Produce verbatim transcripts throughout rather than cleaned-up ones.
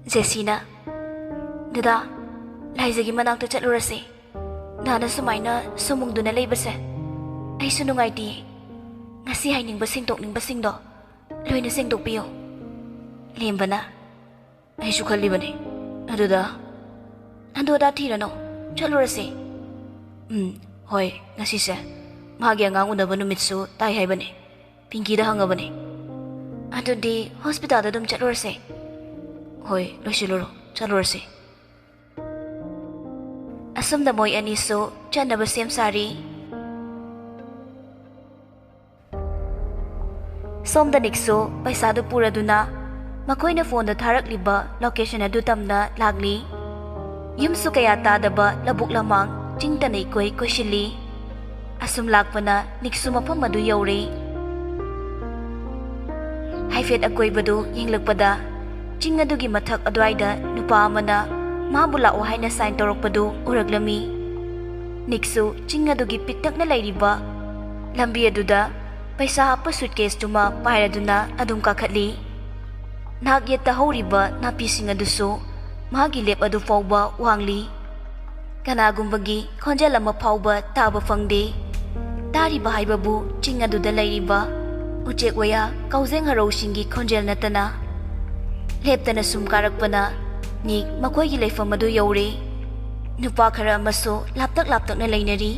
ꯖꯦꯁꯤꯅ, "ꯗꯗꯥ, ꯂꯥꯏꯖꯒꯤ ꯃꯅꯥꯛꯇ ꯆꯠꯂꯨꯔꯁꯦ꯫ ꯅꯥꯅ ꯁꯨꯃꯥꯏꯅ ꯁꯨꯝ ꯎꯪꯗꯨꯅ ꯂꯩꯕꯁꯦ ꯑꯩꯁꯨ ꯅꯨꯡꯉꯥꯏꯇꯦ꯫ ꯉꯁꯤ ꯍꯥꯏꯅꯤꯡꯕ ꯁꯦꯡꯗꯣꯛꯅꯤꯡꯕꯁꯤꯡꯗꯣ ꯂꯣꯏꯅ ꯁꯦꯡꯗꯣꯛꯄꯤꯌꯣ꯫" ꯂꯦꯝꯕꯅ, "ꯑꯩꯁꯨ ꯈꯜꯂꯤꯕꯅꯤ꯫ ꯑꯗꯨꯗ ꯅꯟꯗꯣꯗꯥ ꯊꯤꯔꯅꯨ, ꯆꯠꯂꯨꯔꯁꯦ꯫" "ꯎꯝ, ꯍꯣꯏ, ꯉꯁꯤꯁꯦ ꯃꯥꯒꯤ ꯑꯉꯥꯡ ꯎꯅꯕ ꯅꯨꯃꯤꯠꯁꯨ ꯇꯥꯏ ꯍꯥꯏꯕꯅꯤ꯫ ꯄꯤꯡꯀꯤꯗ ꯍꯪꯉꯕꯅꯤ꯫" "ꯑꯗꯨꯗꯤ ꯍꯣꯁꯄꯤꯇꯥꯜꯗ ꯑꯗꯨꯝ ꯆꯠꯂꯨꯔꯁꯦ꯫" "ꯍꯣꯏ, ꯂꯣꯏꯁꯤꯜꯂꯨꯔꯣ, ꯆꯠꯂꯨꯔꯁꯤ꯫" ꯑꯁꯨꯝꯅ ꯃꯣꯏ ꯑꯅꯤꯁꯨ ꯆꯠꯅꯕ ꯁꯦꯝ ꯁꯥꯔꯤ꯫ ꯁꯣꯝꯗ ꯅꯤꯛꯁꯨ ꯄꯩꯁꯥꯗꯨ ꯄꯨꯔꯗꯨꯅ ꯃꯈꯣꯏꯅ ꯐꯣꯟꯗ ꯊꯥꯔꯛꯂꯤꯕ ꯂꯣꯀꯦꯁꯟ ꯑꯗꯨ ꯇꯝꯅ ꯂꯥꯛꯂꯤ꯫ ꯌꯨꯝꯁꯨ ꯀꯌꯥ ꯇꯥꯗꯕ ꯂꯧꯕꯨꯛ ꯂꯝꯍꯥꯡ, ꯆꯤꯡꯇꯅ ꯏꯀꯣꯏ ꯀꯣꯏꯁꯤꯜꯂꯤ꯫ ꯑꯁꯨꯝ ꯂꯥꯛꯄꯅ ꯅꯤꯛꯁꯨ ꯃꯐꯝ ꯑꯗꯨ ꯌꯧꯔꯦ꯫ ꯍꯥꯏꯐꯦꯠ ꯑꯀꯣꯏꯕꯗꯨ ꯌꯦꯡꯂꯛꯄꯗ ꯆꯤꯡ ꯑꯗꯨꯒꯤ ꯃꯊꯛ ꯑꯗꯨꯋꯥꯏꯗ ꯅꯨꯄꯥ ꯑꯃꯅ ꯃꯥꯕꯨ ꯂꯥꯛꯑꯣ ꯍꯥꯏꯅ ꯁꯥꯏꯟ ꯇꯧꯔꯛꯄꯗꯨ ꯎꯔꯛꯂꯝꯃꯤ꯫ ꯅꯤꯛꯁꯨ ꯆꯤꯡ ꯑꯗꯨꯒꯤ ꯄꯤꯛꯇꯛꯅ ꯂꯩꯔꯤꯕ ꯂꯝꯕꯤ ꯑꯗꯨꯗ ꯄꯩꯁꯥ ꯍꯥꯞꯄ ꯁꯨꯠꯀꯦꯁꯇꯨꯃ ꯄꯥꯏꯔꯗꯨꯅ ꯑꯗꯨꯝ ꯀꯥꯈꯠꯂꯤ꯫ ꯅꯥꯛ ꯌꯦꯠꯇ ꯍꯧꯔꯤꯕ ꯅꯥꯄꯤꯁꯤꯡ ꯑꯗꯨꯁꯨ ꯃꯥꯒꯤ ꯂꯦꯞ ꯑꯗꯨ ꯐꯥꯎꯕ ꯋꯥꯡꯂꯤ꯫ ꯀꯅꯥꯒꯨꯝꯕꯒꯤ ꯈꯣꯟꯖꯦꯜ ꯑꯃ ꯐꯥꯎꯕ ꯇꯥꯕ ꯐꯪꯗꯦ꯫ ꯇꯥꯔꯤꯕ ꯍꯥꯏꯕꯕꯨ ꯆꯤꯡ ꯑꯗꯨꯗ ꯂꯩꯔꯤꯕ ꯎꯆꯦꯛ ꯋꯥꯌꯥ, ꯀꯥꯎꯖꯦꯡ ꯍꯔꯧꯁꯤꯡꯒꯤ ꯈꯣꯟꯖꯦꯜ ꯅꯠꯇꯅ꯫ ꯂꯦꯞꯇꯅ ꯁꯨꯝ ꯀꯥꯔꯛꯄꯅ ꯅꯤꯛ ꯃꯈꯣꯏꯒꯤ ꯂꯩꯐꯝ ꯑꯗꯨ ꯌꯧꯔꯦ꯫ ꯅꯨꯄꯥ ꯈꯔ ꯑꯃꯁꯨ ꯂꯥꯞꯇꯛ ꯂꯥꯞꯇꯛꯅ ꯂꯩꯅꯔꯤ꯫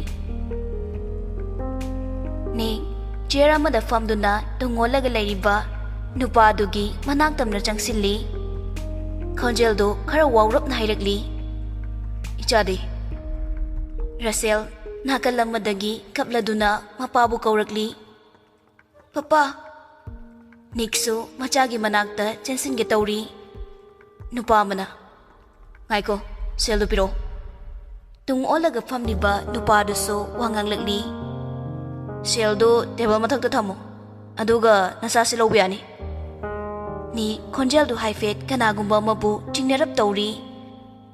ꯅꯤꯛ ꯆꯤꯌꯔ ꯑꯃꯗ ꯐꯝꯗꯨꯅ ꯇꯨꯡ ꯑꯣꯜꯂꯒ ꯂꯩꯔꯤꯕ ꯅꯨꯄꯥ ꯑꯗꯨꯒꯤ ꯃꯅꯥꯛ ꯇꯝꯅ ꯆꯪꯁꯤꯜꯂꯤ꯫ ꯈꯣꯟꯖꯦꯜꯗꯨ ꯈꯔ ꯋꯥꯎꯔꯞꯅ ꯍꯥꯏꯔꯛꯂꯤ, "ꯏꯆꯥꯗꯤ?" ꯔꯁꯦꯜ ꯅꯥꯀꯜ ꯑꯃꯗꯒꯤ ꯀꯞꯂꯗꯨꯅ ꯃꯄꯥꯕꯨ ꯀꯧꯔꯛꯂꯤ꯫ "ꯄꯄꯥ!" ꯅꯤꯛꯁꯨ ꯃꯆꯥꯒꯤ ꯃꯅꯥꯛꯇ ꯆꯦꯟꯁꯤꯟꯒꯦ ꯇꯧꯔꯤ꯫ ꯅꯨꯄꯥ ꯑꯃꯅ, "ꯉꯥꯏꯈꯣ, ꯁꯦꯜꯗꯨ ꯄꯤꯔꯛꯑꯣ꯫" ꯇꯨꯡ ꯑꯣꯜꯂꯒ ꯐꯝꯂꯤꯕ ꯅꯨꯄꯥꯗꯨꯁꯨ ꯋꯥ ꯉꯥꯡꯂꯛꯂꯤ꯫ "ꯁꯦꯜꯗꯨ ꯇꯦꯕꯜ ꯃꯊꯛꯇ ꯊꯝꯃꯨ, ꯑꯗꯨꯒ ꯅꯆꯥꯁꯤ ꯂꯧꯕ ꯌꯥꯅꯤ꯫" ꯅꯤꯛ ꯈꯣꯟꯖꯦꯜꯗꯨ ꯍꯥꯏꯐꯦꯠ ꯀꯅꯥꯒꯨꯝꯕ ꯑꯃꯕꯨ ꯆꯤꯡꯅꯔꯞ ꯇꯧꯔꯤ꯫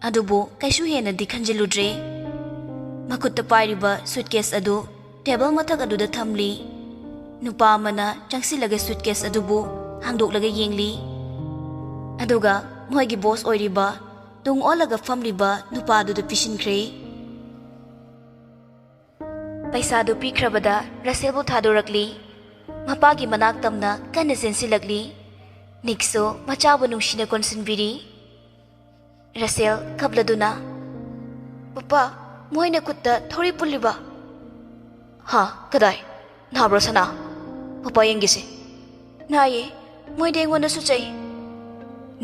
ꯑꯗꯨꯕꯨ ꯀꯩꯁꯨ ꯍꯦꯟꯅꯗꯤ ꯈꯟꯖꯤꯜꯂꯨꯗ꯭ꯔꯦ꯫ ꯃꯈꯨꯠꯇ ꯄꯥꯏꯔꯤꯕ ꯁꯨꯠꯀꯦꯁ ꯑꯗꯨ ꯇꯦꯕꯜ ꯃꯊꯛ ꯑꯗꯨꯗ ꯊꯝꯂꯤ꯫ ꯅꯨꯄꯥ ꯑꯃꯅ ꯆꯪꯁꯤꯜꯂꯒ ꯁꯨꯠꯀꯦꯁ ꯑꯗꯨꯕꯨ ꯍꯥꯡꯗꯣꯛꯂꯒ ꯌꯦꯡꯂꯤ꯫ ꯑꯗꯨꯒ ꯃꯈꯣꯏꯒꯤ ꯕꯣꯁ ꯑꯣꯏꯔꯤꯕ, ꯇꯨꯡ ꯑꯣꯜꯂꯒ ꯐꯝꯂꯤꯕ ꯅꯨꯄꯥꯗꯨꯗ ꯄꯤꯁꯤꯟꯈ꯭ꯔꯦ꯫ ꯄꯩꯁꯥꯗꯨ ꯄꯤꯈ꯭ꯔꯕꯗ ꯔꯁꯦꯜꯕꯨ ꯊꯥꯗꯣꯔꯛꯂꯤ꯫ ꯃꯄꯥꯒꯤ ꯃꯅꯥꯛ ꯇꯝꯅ ꯀꯟꯅ ꯆꯦꯟꯁꯤꯜꯂꯛꯂꯤ꯫ ꯅꯤꯛꯁꯨ ꯃꯆꯥꯕꯨ ꯅꯨꯡꯁꯤꯅ ꯀꯣꯟꯁꯤꯟꯕꯤꯔꯤ꯫ ꯔꯁꯦꯜ ꯀꯞꯂꯗꯨꯅ, "ꯄꯄꯥ, ꯃꯣꯏꯅ ꯈꯨꯠꯇ ꯊꯧꯔꯤ ꯄꯨꯜꯂꯤꯕ?" "ꯍꯥ? ꯀꯗꯥꯏ? ꯅꯥꯕ꯭ꯔꯣ ꯁꯅꯥ? ꯄꯄꯥ ꯌꯦꯡꯒꯦꯁꯦ꯫" "ꯅꯥꯏꯌꯦ, ꯃꯣꯏꯗꯤ ꯑꯩꯉꯣꯟꯗꯁꯨ ꯆꯩ꯫"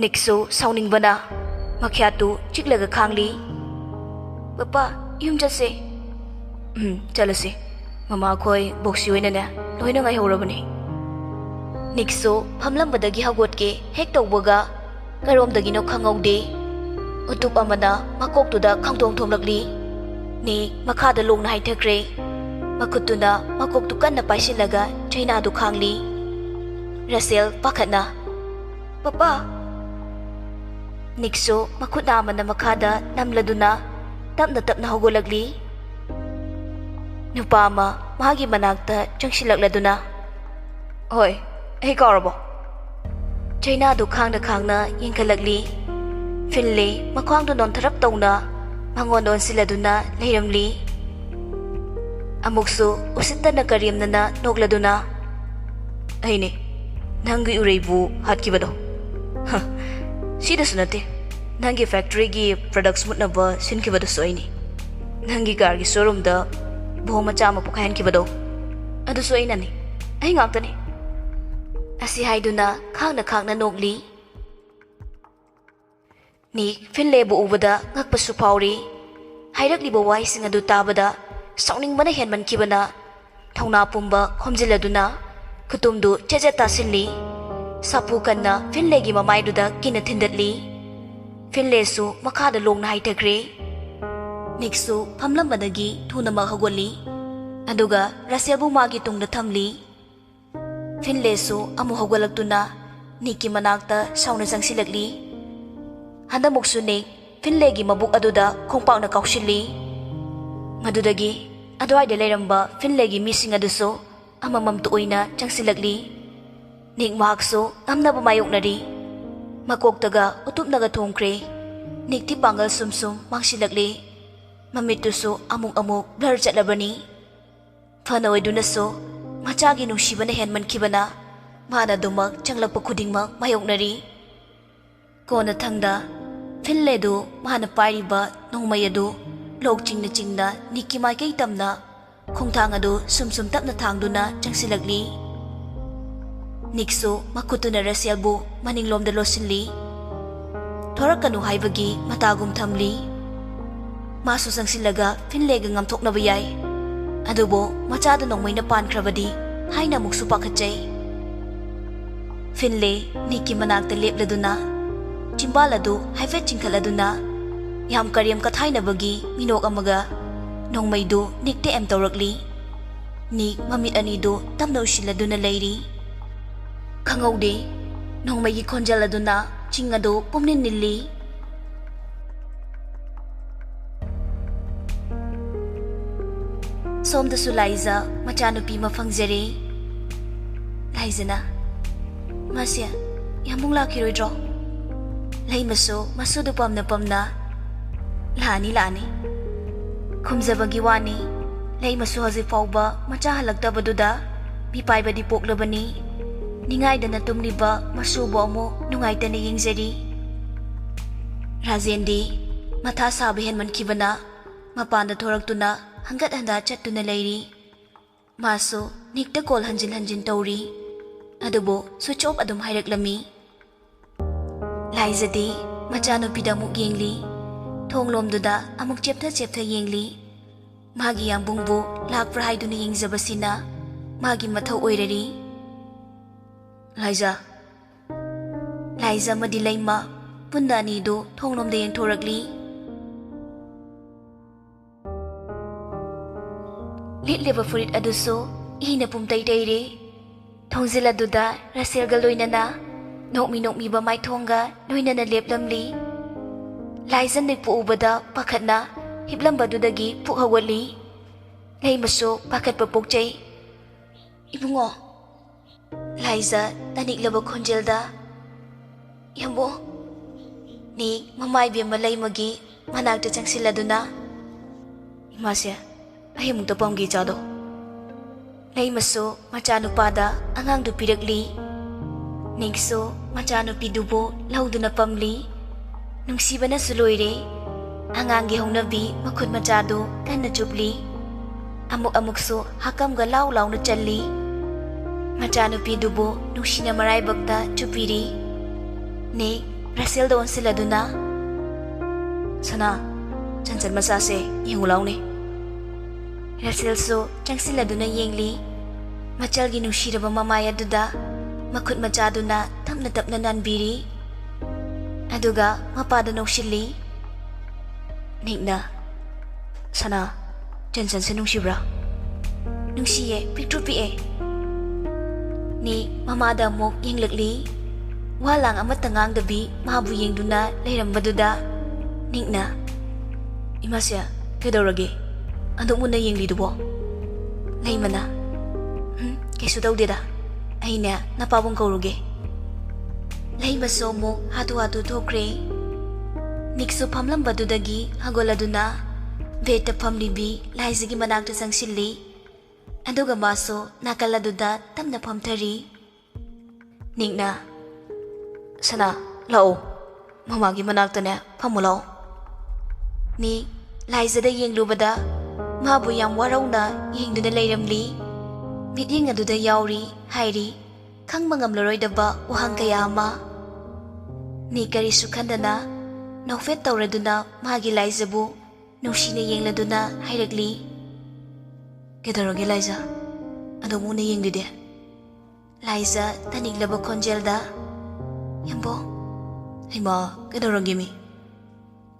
ꯅꯤꯛꯁꯨ ꯁꯥꯎꯅꯤꯡꯕꯅ ꯃꯈ꯭ꯌꯥꯠꯇꯨ ꯆꯤꯛꯂꯒ ꯈꯥꯡꯂꯤ꯫ "ꯄꯄꯥ, ꯌꯨꯝ ꯆꯠꯁꯦ꯫" "ꯎꯝ, ꯆꯠꯂꯁꯤ꯫ ꯃꯃꯥ ꯈꯣꯏ ꯕꯣꯛꯁꯤ ꯑꯣꯏꯅꯅꯦ ꯂꯣꯏꯅ ꯉꯥꯏꯍꯧꯔꯕꯅꯤ꯫" ꯅꯤꯛꯁꯨ ꯐꯝꯂꯝꯕꯗꯒꯤ ꯍꯧꯒꯠꯀꯦ ꯍꯦꯛ ꯇꯧꯕꯒ ꯀꯔꯣꯝꯗꯒꯤꯅꯣ ꯈꯪꯍꯧꯗꯦ, ꯎꯇꯨꯞ ꯑꯃꯅ ꯃꯀꯣꯛꯇꯨꯗ ꯈꯪꯊꯣꯡ ꯊꯣꯝꯂꯛꯂꯤ꯫ ꯅꯤꯛ ꯃꯈꯥꯗ ꯂꯣꯡꯅ ꯍꯥꯏꯊꯈ꯭ꯔꯦ꯫ ꯃꯈꯨꯠꯇꯨꯅ ꯃꯀꯣꯛꯇꯨ ꯀꯟꯅ ꯄꯥꯏꯁꯤꯜꯂꯒ ꯆꯩꯅꯥꯗꯨ ꯈꯥꯡꯂꯤ꯫ ꯔꯁꯦꯜ ꯄꯥꯈꯠꯅ, "ꯄꯄꯥ!" ꯅꯤꯛꯁꯨ ꯃꯈꯨꯠ ꯅꯥꯝꯃꯅ ꯃꯈꯥꯗ ꯅꯝꯂꯗꯨꯅ ꯇꯞꯅ ꯇꯞꯅ ꯍꯧꯒꯠꯂꯛꯂꯤ꯫ ꯅꯨꯄꯥ ꯑꯃ ꯃꯥꯒꯤ ꯃꯅꯥꯛꯇ ꯆꯪꯁꯤꯜꯂꯛꯂꯗꯨꯅ, "ꯍꯣꯏ, ꯑꯩ ꯀꯥꯎꯔꯕꯣ?" ꯆꯩꯅꯥꯗꯨ ꯈꯥꯡꯅ ꯈꯥꯡꯅ ꯌꯦꯡꯈꯠꯂꯛꯂꯤ꯫ ꯐꯤꯟꯂꯦ ꯃꯈ꯭ꯋꯥꯡꯗꯨ ꯅꯣꯟꯊꯔꯞ ꯇꯧꯅ ꯃꯉꯣꯟꯗ ꯑꯣꯟꯁꯤꯜꯂꯗꯨꯅ ꯂꯩꯔꯝꯂꯤ꯫ ꯑꯃꯨꯛꯁꯨ ꯎꯁꯤꯠꯇꯅ ꯀꯔꯦꯝꯅꯅ ꯅꯣꯛꯂꯗꯨꯅ, "ꯑꯩꯅꯦ, ꯅꯪꯒꯤ ꯎꯔꯩꯕꯨ ꯍꯥꯠꯈꯤꯕꯗꯣ꯫ ꯍ, ꯁꯤꯗꯁꯨ ꯅꯠꯇꯦ, ꯅꯪꯒꯤ ꯐꯦꯛꯇꯔꯤꯒꯤ ꯄ꯭ꯔꯗꯛꯁ ꯃꯨꯠꯅꯕ ꯁꯤꯟꯈꯤꯕꯗꯨꯁꯨ ꯑꯩꯅꯤ꯫ ꯅꯪꯒꯤ ꯀꯥꯔꯒꯤ ꯁꯣꯔꯨꯝꯗ ꯕꯣꯝ ꯃꯆꯥ ꯑꯃ ꯄꯣꯈꯥꯏꯍꯟꯈꯤꯕꯗꯣ, ꯑꯗꯨꯁꯨ ꯑꯩꯅꯅꯤ꯫ ꯑꯩ ꯉꯥꯛꯇꯅꯤ꯫" ꯑꯁꯤ ꯍꯥꯏꯗꯨꯅ ꯈꯥꯡꯅ ꯈꯥꯡꯅ ꯅꯣꯛꯂꯤ꯫ ꯅꯤꯛ ꯐꯤꯟꯂꯦꯕꯨ ꯎꯕꯗ ꯉꯛꯄꯁꯨ ꯐꯥꯎꯔꯤ꯫ ꯍꯥꯏꯔꯛꯂꯤꯕ ꯋꯥꯍꯩꯁꯤꯡ ꯑꯗꯨ ꯇꯥꯕꯗ ꯁꯥꯎꯅꯤꯡꯕꯅ ꯍꯦꯟꯃꯟꯈꯤꯕꯅ ꯊꯧꯅꯥ ꯄꯨꯝꯕ ꯈꯣꯝꯖꯤꯜꯂꯗꯨꯅ ꯈꯨꯇꯨꯝꯗꯨ ꯆꯦꯠ ꯆꯦꯠ ꯇꯥꯁꯤꯜꯂꯤ꯫ ꯁꯥꯐꯨ ꯀꯟꯅ ꯐꯤꯟꯂꯦꯒꯤ ꯃꯃꯥꯏꯗꯨꯗ ꯀꯤꯅ ꯊꯤꯟꯗꯠꯂꯤ꯫ ꯐꯤꯟꯂꯦꯁꯨ ꯃꯈꯥꯗ ꯂꯣꯡꯅ ꯍꯥꯏꯊꯈ꯭ꯔꯦ꯫ ꯅꯤꯛꯁꯨ ꯐꯝꯂꯝꯕꯗꯒꯤ ꯊꯨꯅꯃꯛ ꯍꯧꯒꯠꯂꯤ꯫ ꯑꯗꯨꯒ ꯔꯁꯦꯜꯕꯨ ꯃꯥꯒꯤ ꯇꯨꯡꯗ ꯊꯝꯂꯤ꯫ ꯐꯤꯟꯂꯦꯁꯨ ꯑꯃꯨꯛ ꯍꯧꯒꯠꯂꯛꯇꯨꯅ ꯅꯤꯛꯀꯤ ꯃꯅꯥꯛꯇ ꯁꯥꯎꯅ ꯆꯪꯁꯤꯜꯂꯛꯂꯤ꯫ ꯍꯟꯗꯛꯃꯨꯛꯁꯨ ꯅꯤꯛ ꯐꯤꯟꯂꯦꯒꯤ ꯃꯕꯨꯛ ꯑꯗꯨꯗ ꯈꯣꯡꯄꯥꯛꯅ ꯀꯥꯎꯁꯤꯜꯂꯤ꯫ ꯃꯗꯨꯗꯒꯤ ꯑꯗꯨꯋꯥꯏꯗ ꯂꯩꯔꯝꯕ ꯐꯤꯟꯂꯦꯒꯤ ꯃꯤꯁꯤꯡ ꯑꯗꯨꯁꯨ ꯑꯃꯃꯝꯇ ꯑꯣꯏꯅ ꯆꯪꯁꯤꯜꯂꯛꯂꯤ꯫ ꯅꯤꯛ ꯃꯍꯥꯛꯁꯨ ꯉꯝꯅꯕ ꯃꯥꯌꯣꯛꯅꯔꯤ꯫ ꯃꯀꯣꯛꯇꯒ ꯎꯇꯨꯞꯅꯒ ꯊꯣꯡꯈ꯭ꯔꯦ꯫ ꯅꯤꯛꯇꯤ ꯄꯥꯡꯒꯜ ꯁꯨꯝ ꯁꯨꯝ ꯃꯥꯡꯁꯤꯜꯂꯛꯂꯦ꯫ ꯃꯃꯤꯠꯇꯨꯁꯨ ꯑꯃꯨꯛ ꯑꯃꯨꯛ ꯕ꯭ꯂꯔ ꯆꯠꯂꯕꯅꯤ꯫ ꯐꯅ ꯑꯣꯏꯗꯨꯅꯁꯨ ꯃꯆꯥꯒꯤ ꯅꯨꯡꯁꯤꯕꯅ ꯍꯦꯟꯃꯟꯈꯤꯕꯅ ꯃꯥꯅ ꯑꯗꯨꯃꯛ ꯆꯪꯂꯛꯄ ꯈꯨꯗꯤꯡꯃꯛ ꯃꯥꯌꯣꯛꯅꯔꯤ꯫ ꯀꯣꯟꯅꯊꯪꯗ ꯐꯤꯟꯂꯦꯗꯨ ꯃꯥꯅ ꯄꯥꯏꯔꯤꯕ ꯅꯣꯡꯃꯩ ꯑꯗꯨ ꯂꯣꯛ ꯆꯤꯡꯅ ꯆꯤꯡꯅ ꯅꯤꯛꯀꯤ ꯃꯥꯏꯀꯩ ꯇꯝꯅ ꯈꯣꯡꯊꯥꯡ ꯑꯗꯨ ꯁꯨꯝ ꯁꯨꯝ ꯇꯞꯅ ꯊꯥꯡꯗꯨꯅ ꯆꯪꯁꯤꯜꯂꯛꯂꯤ꯫ ꯅꯤꯛꯁꯨ ꯃꯈꯨꯠꯇꯨꯅ ꯔꯁꯦꯜꯕꯨ ꯃꯅꯤꯡꯂꯣꯝꯗ ꯂꯣꯠꯁꯤꯜꯂꯤ꯫ ꯊꯣꯔꯛꯀꯅꯨ ꯍꯥꯏꯕꯒꯤ ꯃꯇꯥꯒꯨꯝ ꯊꯝꯂꯤ꯫ ꯃꯥꯁꯨ ꯆꯪꯁꯤꯜꯂꯒ ꯐꯤꯟꯂꯦꯒ ꯉꯝꯊꯣꯛꯅꯕ ꯌꯥꯏ꯫ ꯑꯗꯨꯕꯨ ꯃꯆꯥꯗ ꯅꯣꯡꯃꯩꯅ ꯄꯥꯟꯈ꯭ꯔꯕꯗꯤ ꯍꯥꯏꯅ ꯑꯃꯨꯛꯁꯨ ꯄꯥꯈꯠꯆꯩ꯫ ꯐꯤꯟꯂꯦ ꯅꯤꯛꯀꯤ ꯃꯅꯥꯛꯇ ꯂꯦꯞꯂꯗꯨꯅ ꯆꯤꯝꯕꯥꯜ ꯑꯗꯨ ꯍꯥꯏꯐꯦꯠ ꯆꯤꯡꯈꯠꯂꯗꯨꯅ ꯌꯥꯝ ꯀꯔꯦꯝ ꯀꯊꯥꯏꯅꯕꯒꯤ ꯃꯤꯅꯣꯛ ꯑꯃꯒ ꯅꯣꯡꯃꯩꯗꯨ ꯅꯤꯛꯇ ꯑꯦꯝ ꯇꯧꯔꯛꯂꯤ꯫ ꯅꯤꯛ ꯃꯃꯤꯠ ꯑꯅꯤꯗꯨ ꯇꯞꯅ ꯎꯏꯁꯤꯜꯂꯗꯨꯅ ꯂꯩꯔꯤ꯫ ꯈꯪꯍꯧꯗꯦ, ꯅꯣꯡꯃꯩꯒꯤ ꯈꯣꯟꯖꯦꯜ ꯑꯗꯨꯅ ꯆꯤꯡ ꯑꯗꯨ ꯄꯨꯝꯅꯤꯟ ꯅꯤꯜꯂꯤ꯫ ꯁꯣꯝꯗꯁꯨ ꯂꯥꯏꯖ ꯃꯆꯥꯅꯨꯄꯤ ꯑꯃ ꯐꯪꯖꯔꯦ꯫ ꯂꯥꯏꯖꯅ, "ꯃꯥꯁꯦ ꯌꯥꯝꯕꯨꯡ ꯂꯥꯛꯈꯤꯔꯣꯏꯗ꯭ꯔꯣ?" ꯂꯩꯃꯁꯨ ꯃꯁꯨꯗꯨ ꯄꯝꯅ ꯄꯝꯅ, "ꯂꯥꯛꯑꯅꯤ, ꯂꯥꯛꯑꯅꯤ꯫ ꯈꯨꯝꯖꯕꯒꯤ ꯋꯥꯅꯤ, ꯂꯩꯃꯁꯨ ꯍꯧꯖꯤꯛ ꯐꯥꯎꯕ ꯃꯆꯥ ꯍꯜꯂꯛꯇꯕꯗꯨꯗ ꯃꯤꯄꯥꯏꯕꯗꯤ ꯄꯣꯛꯂꯕꯅꯤ꯫ ꯅꯤꯡꯉꯥꯏꯗꯅ ꯇꯨꯝꯂꯤꯕ ꯃꯁꯨꯕꯨ ꯑꯃꯨꯛ ꯅꯨꯡꯉꯥꯏꯇꯅ ꯌꯦꯡꯖꯔꯤ꯫" ꯔꯥꯖꯦꯟꯗꯤ ꯃꯊꯥ ꯁꯥꯕ ꯍꯦꯟꯃꯟꯈꯤꯕꯅ ꯃꯄꯥꯟꯗ ꯊꯣꯔꯛꯇꯨꯅ ꯍꯪꯒꯠ ꯍꯟꯗꯥ ꯆꯠꯇꯨꯅ ꯂꯩꯔꯤ꯫ ꯃꯥꯁꯨ ꯅꯤꯛꯇ ꯀꯣꯜ ꯍꯟꯖꯤꯟ ꯍꯟꯖꯤꯟ ꯇꯧꯔꯤ꯫ ꯑꯗꯨꯕꯨ ꯁ꯭ꯋꯤꯆ ꯑꯣꯐ ꯑꯗꯨꯝ ꯍꯥꯏꯔꯛꯂꯝꯃꯤ꯫ ꯂꯥꯏꯖꯗꯤ ꯃꯆꯥꯅꯨꯄꯤꯗ ꯑꯃꯨꯛ ꯌꯦꯡꯂꯤ꯫ ꯊꯣꯡꯂꯣꯝꯗꯨꯗ ꯑꯃꯨꯛ ꯆꯦꯞꯊ ꯆꯦꯞꯊ ꯌꯦꯡꯂꯤ꯫ ꯃꯥꯒꯤ ꯌꯥꯝꯕꯨꯡꯕꯨ ꯂꯥꯛꯄ꯭ꯔꯥ ꯍꯥꯏꯗꯨꯅ ꯌꯦꯡꯖꯕꯁꯤꯅ ꯃꯥꯒꯤ ꯃꯊꯧ ꯑꯣꯏꯔꯔꯤ꯫ "ꯂꯥꯏꯖ!" ꯂꯥꯏꯖ ꯑꯃꯗꯤ ꯂꯩꯃ ꯄꯨꯟꯅ ꯑꯅꯤꯗꯨ ꯊꯣꯡꯂꯣꯝꯗ ꯌꯦꯡꯊꯣꯔꯛꯂꯤ꯫ ꯂꯤꯠꯂꯤꯕ ꯐꯨꯔꯤꯠ ꯑꯗꯨꯁꯨ ꯏꯅ ꯄꯨꯝꯇꯩ ꯇꯩꯔꯦ꯫ ꯊꯣꯡꯖꯤꯜ ꯑꯗꯨꯗ ꯔꯁꯦꯜꯒ ꯂꯣꯏꯅꯅ ꯅꯣꯛꯃꯤ ꯅꯣꯛꯃꯤꯕ ꯃꯥꯏꯊꯣꯡꯒ ꯂꯣꯏꯅꯅ ꯂꯦꯞꯂꯝꯂꯤ꯫ ꯂꯥꯏꯖ ꯅꯤꯛꯄꯨ ꯎꯕꯗ ꯄꯥꯈꯠꯅ ꯍꯤꯞꯂꯝꯕꯗꯨꯗꯒꯤ ꯄꯨꯛ ꯍꯧꯒꯠꯂꯤ꯫ ꯂꯩꯃꯁꯨ ꯄꯥꯈꯠꯄ ꯄꯣꯛꯆꯩ꯫ "ꯏꯕꯨꯡꯉꯣ!" ꯂꯥꯏꯖ ꯇꯅꯤꯛꯂꯕ ꯈꯣꯟꯖꯦꯜꯗ, "ꯌꯥꯝꯕꯣ!" ꯅꯤꯛ ꯃꯃꯥ ꯏꯕꯦꯝꯃ ꯂꯩꯃꯒꯤ ꯃꯅꯥꯛꯇ ꯆꯪꯁꯤꯜꯂꯗꯨꯅ, "ꯏꯃꯥꯁꯦ, ꯑꯩ ꯑꯃꯨꯛꯇ ꯄꯝꯒꯦ ꯏꯆꯥꯗꯣ꯫" ꯂꯩꯃꯁꯨ ꯃꯆꯥꯅꯨꯄꯥꯗ ꯑꯉꯥꯡꯗꯨ ꯄꯤꯔꯛꯂꯤ꯫ ꯅꯤꯛꯁꯨ ꯃꯆꯥꯅꯨꯄꯤꯗꯨꯕꯨ ꯂꯧꯗꯨꯅ ꯄꯝꯂꯤ꯫ ꯅꯨꯡꯁꯤꯕꯅꯁꯨ ꯂꯣꯏꯔꯦ꯫ ꯑꯉꯥꯡꯒꯤ ꯍꯧꯅꯕꯤ ꯃꯈꯨꯠ ꯃꯆꯥꯗꯨ ꯀꯟꯅ ꯆꯨꯞꯂꯤ꯫ ꯑꯃꯨꯛ ꯑꯃꯨꯛꯁꯨ ꯍꯥꯀꯝꯒ ꯂꯥꯎ ꯂꯥꯎꯅ ꯆꯜꯂꯤ꯫ ꯃꯆꯥꯅꯨꯄꯤꯗꯨꯕꯨ ꯅꯨꯡꯁꯤꯅ ꯃꯔꯥꯏꯕꯛꯇ ꯆꯨꯞꯄꯤꯔꯤ꯫ ꯅꯤꯛ ꯔꯁꯦꯜꯗ ꯑꯣꯟꯁꯤꯜꯂꯗꯨꯅ, "ꯁꯅꯥ, ꯆꯟꯆꯟ ꯃꯆꯥꯁꯦ ꯌꯦꯡꯉꯨ ꯂꯥꯎꯅꯦ꯫" ꯔꯁꯦꯜꯁꯨ ꯆꯪꯁꯤꯜꯂꯗꯨꯅ ꯌꯦꯡꯂꯤ꯫ ꯃꯆꯜꯒꯤ ꯅꯨꯡꯁꯤꯔꯕ ꯃꯃꯥꯏ ꯑꯗꯨꯗ ꯃꯈꯨꯠ ꯃꯆꯥꯗꯨꯅ ꯇꯞꯅ ꯇꯞꯅ ꯅꯥꯟꯕꯤꯔꯤ꯫ ꯑꯗꯨꯒ ꯃꯄꯥꯗ ꯅꯣꯛꯁꯤꯜꯂꯤ꯫ ꯅꯤꯛꯅ, "ꯁꯅꯥ, ꯆꯟꯆꯟꯁꯦ ꯅꯨꯡꯁꯤꯕ꯭ꯔꯥ?" "ꯅꯨꯡꯁꯤꯌꯦ, ꯄꯤꯛꯇ꯭ꯔꯨ ꯄꯤꯛꯑꯦ꯫" ꯅꯤꯛ ꯃꯃꯥꯗ ꯑꯃꯨꯛ ꯌꯦꯡꯂꯛꯂꯤ꯫ ꯋꯥ ꯂꯥꯡ ꯑꯃꯠꯇ ꯉꯥꯡꯗꯕꯤ ꯃꯥꯕꯨ ꯌꯦꯡꯗꯨꯅ ꯂꯩꯔꯝꯕꯗꯨꯗ ꯅꯤꯛꯅ, "ꯏꯃꯥꯁꯦ, ꯀꯩꯗꯧꯔꯒꯦ? ꯑꯗꯨꯛ ꯃꯨꯟꯅ ꯌꯦꯡꯂꯤꯗꯨꯕꯣ?" ꯂꯩꯃꯅ, "ꯎꯝ, ꯀꯩꯁꯨ ꯇꯧꯗꯦꯗ꯫ ꯑꯩꯅꯦ, ꯅꯄꯥꯕꯨꯡ ꯀꯧꯔꯨꯒꯦ꯫" ꯂꯩꯃꯁꯨ ꯑꯃꯨꯛ ꯍꯥꯊꯨ ꯍꯥꯊꯨ ꯊꯣꯛꯈ꯭ꯔꯦ꯫ ꯅꯤꯛꯁꯨ ꯐꯝꯂꯝꯕꯗꯨꯗꯒꯤ ꯍꯧꯒꯠꯂꯗꯨꯅ ꯕꯦꯗꯇ ꯐꯝꯂꯤꯕꯤ ꯂꯥꯏꯖꯒꯤ ꯃꯅꯥꯛꯇ ꯆꯪꯁꯤꯜꯂꯤ꯫ ꯑꯗꯨꯒ ꯃꯥꯁꯨ ꯅꯥꯀꯜ ꯑꯗꯨꯗ ꯇꯞꯅ ꯐꯝꯊꯔꯤ꯫ ꯅꯤꯛꯅ, "ꯁꯅꯥ, ꯂꯥꯛꯑꯣ, ꯃꯃꯥꯒꯤ ꯃꯅꯥꯛꯇꯅꯦ ꯐꯝꯃꯨ ꯂꯥꯛꯑꯣ꯫" ꯅꯤꯛ ꯂꯥꯏꯖꯗ ꯌꯦꯡꯂꯨꯕꯗ ꯃꯥꯕꯨ ꯌꯥꯝ ꯋꯥꯔꯧꯅ ꯌꯦꯡꯗꯨꯅ ꯂꯩꯔꯝꯂꯤ꯫ ꯃꯤꯠꯌꯦꯡ ꯑꯗꯨꯗ ꯌꯥꯎꯔꯤ ꯍꯥꯏꯔꯤ ꯈꯪꯕ ꯉꯝꯂꯔꯣꯏꯗꯕ ꯋꯥꯍꯪ ꯀꯌꯥ ꯑꯃ꯫ ꯅꯤꯛ ꯀꯔꯤꯁꯨ ꯈꯟꯗꯅ ꯅꯣꯛꯐꯦꯠ ꯇꯧꯔꯗꯨꯅ ꯃꯥꯒꯤ ꯂꯥꯏꯖꯕꯨ ꯅꯨꯡꯁꯤꯅ ꯌꯦꯡꯂꯗꯨꯅ ꯍꯥꯏꯔꯛꯂꯤ, "ꯀꯩꯗꯧꯔꯒꯦ ꯂꯥꯏꯖ? ꯑꯗꯨꯝ ꯃꯨꯟꯅ ꯌꯦꯡꯂꯤꯗꯤ?" ꯂꯥꯏꯖ ꯇꯅꯤꯛꯂꯕ ꯈꯣꯟꯖꯦꯜꯗ, "ꯌꯥꯝꯕꯣ!" "ꯍꯩꯃꯥ, ꯀꯩꯗꯧꯔꯒꯦꯃꯤ?"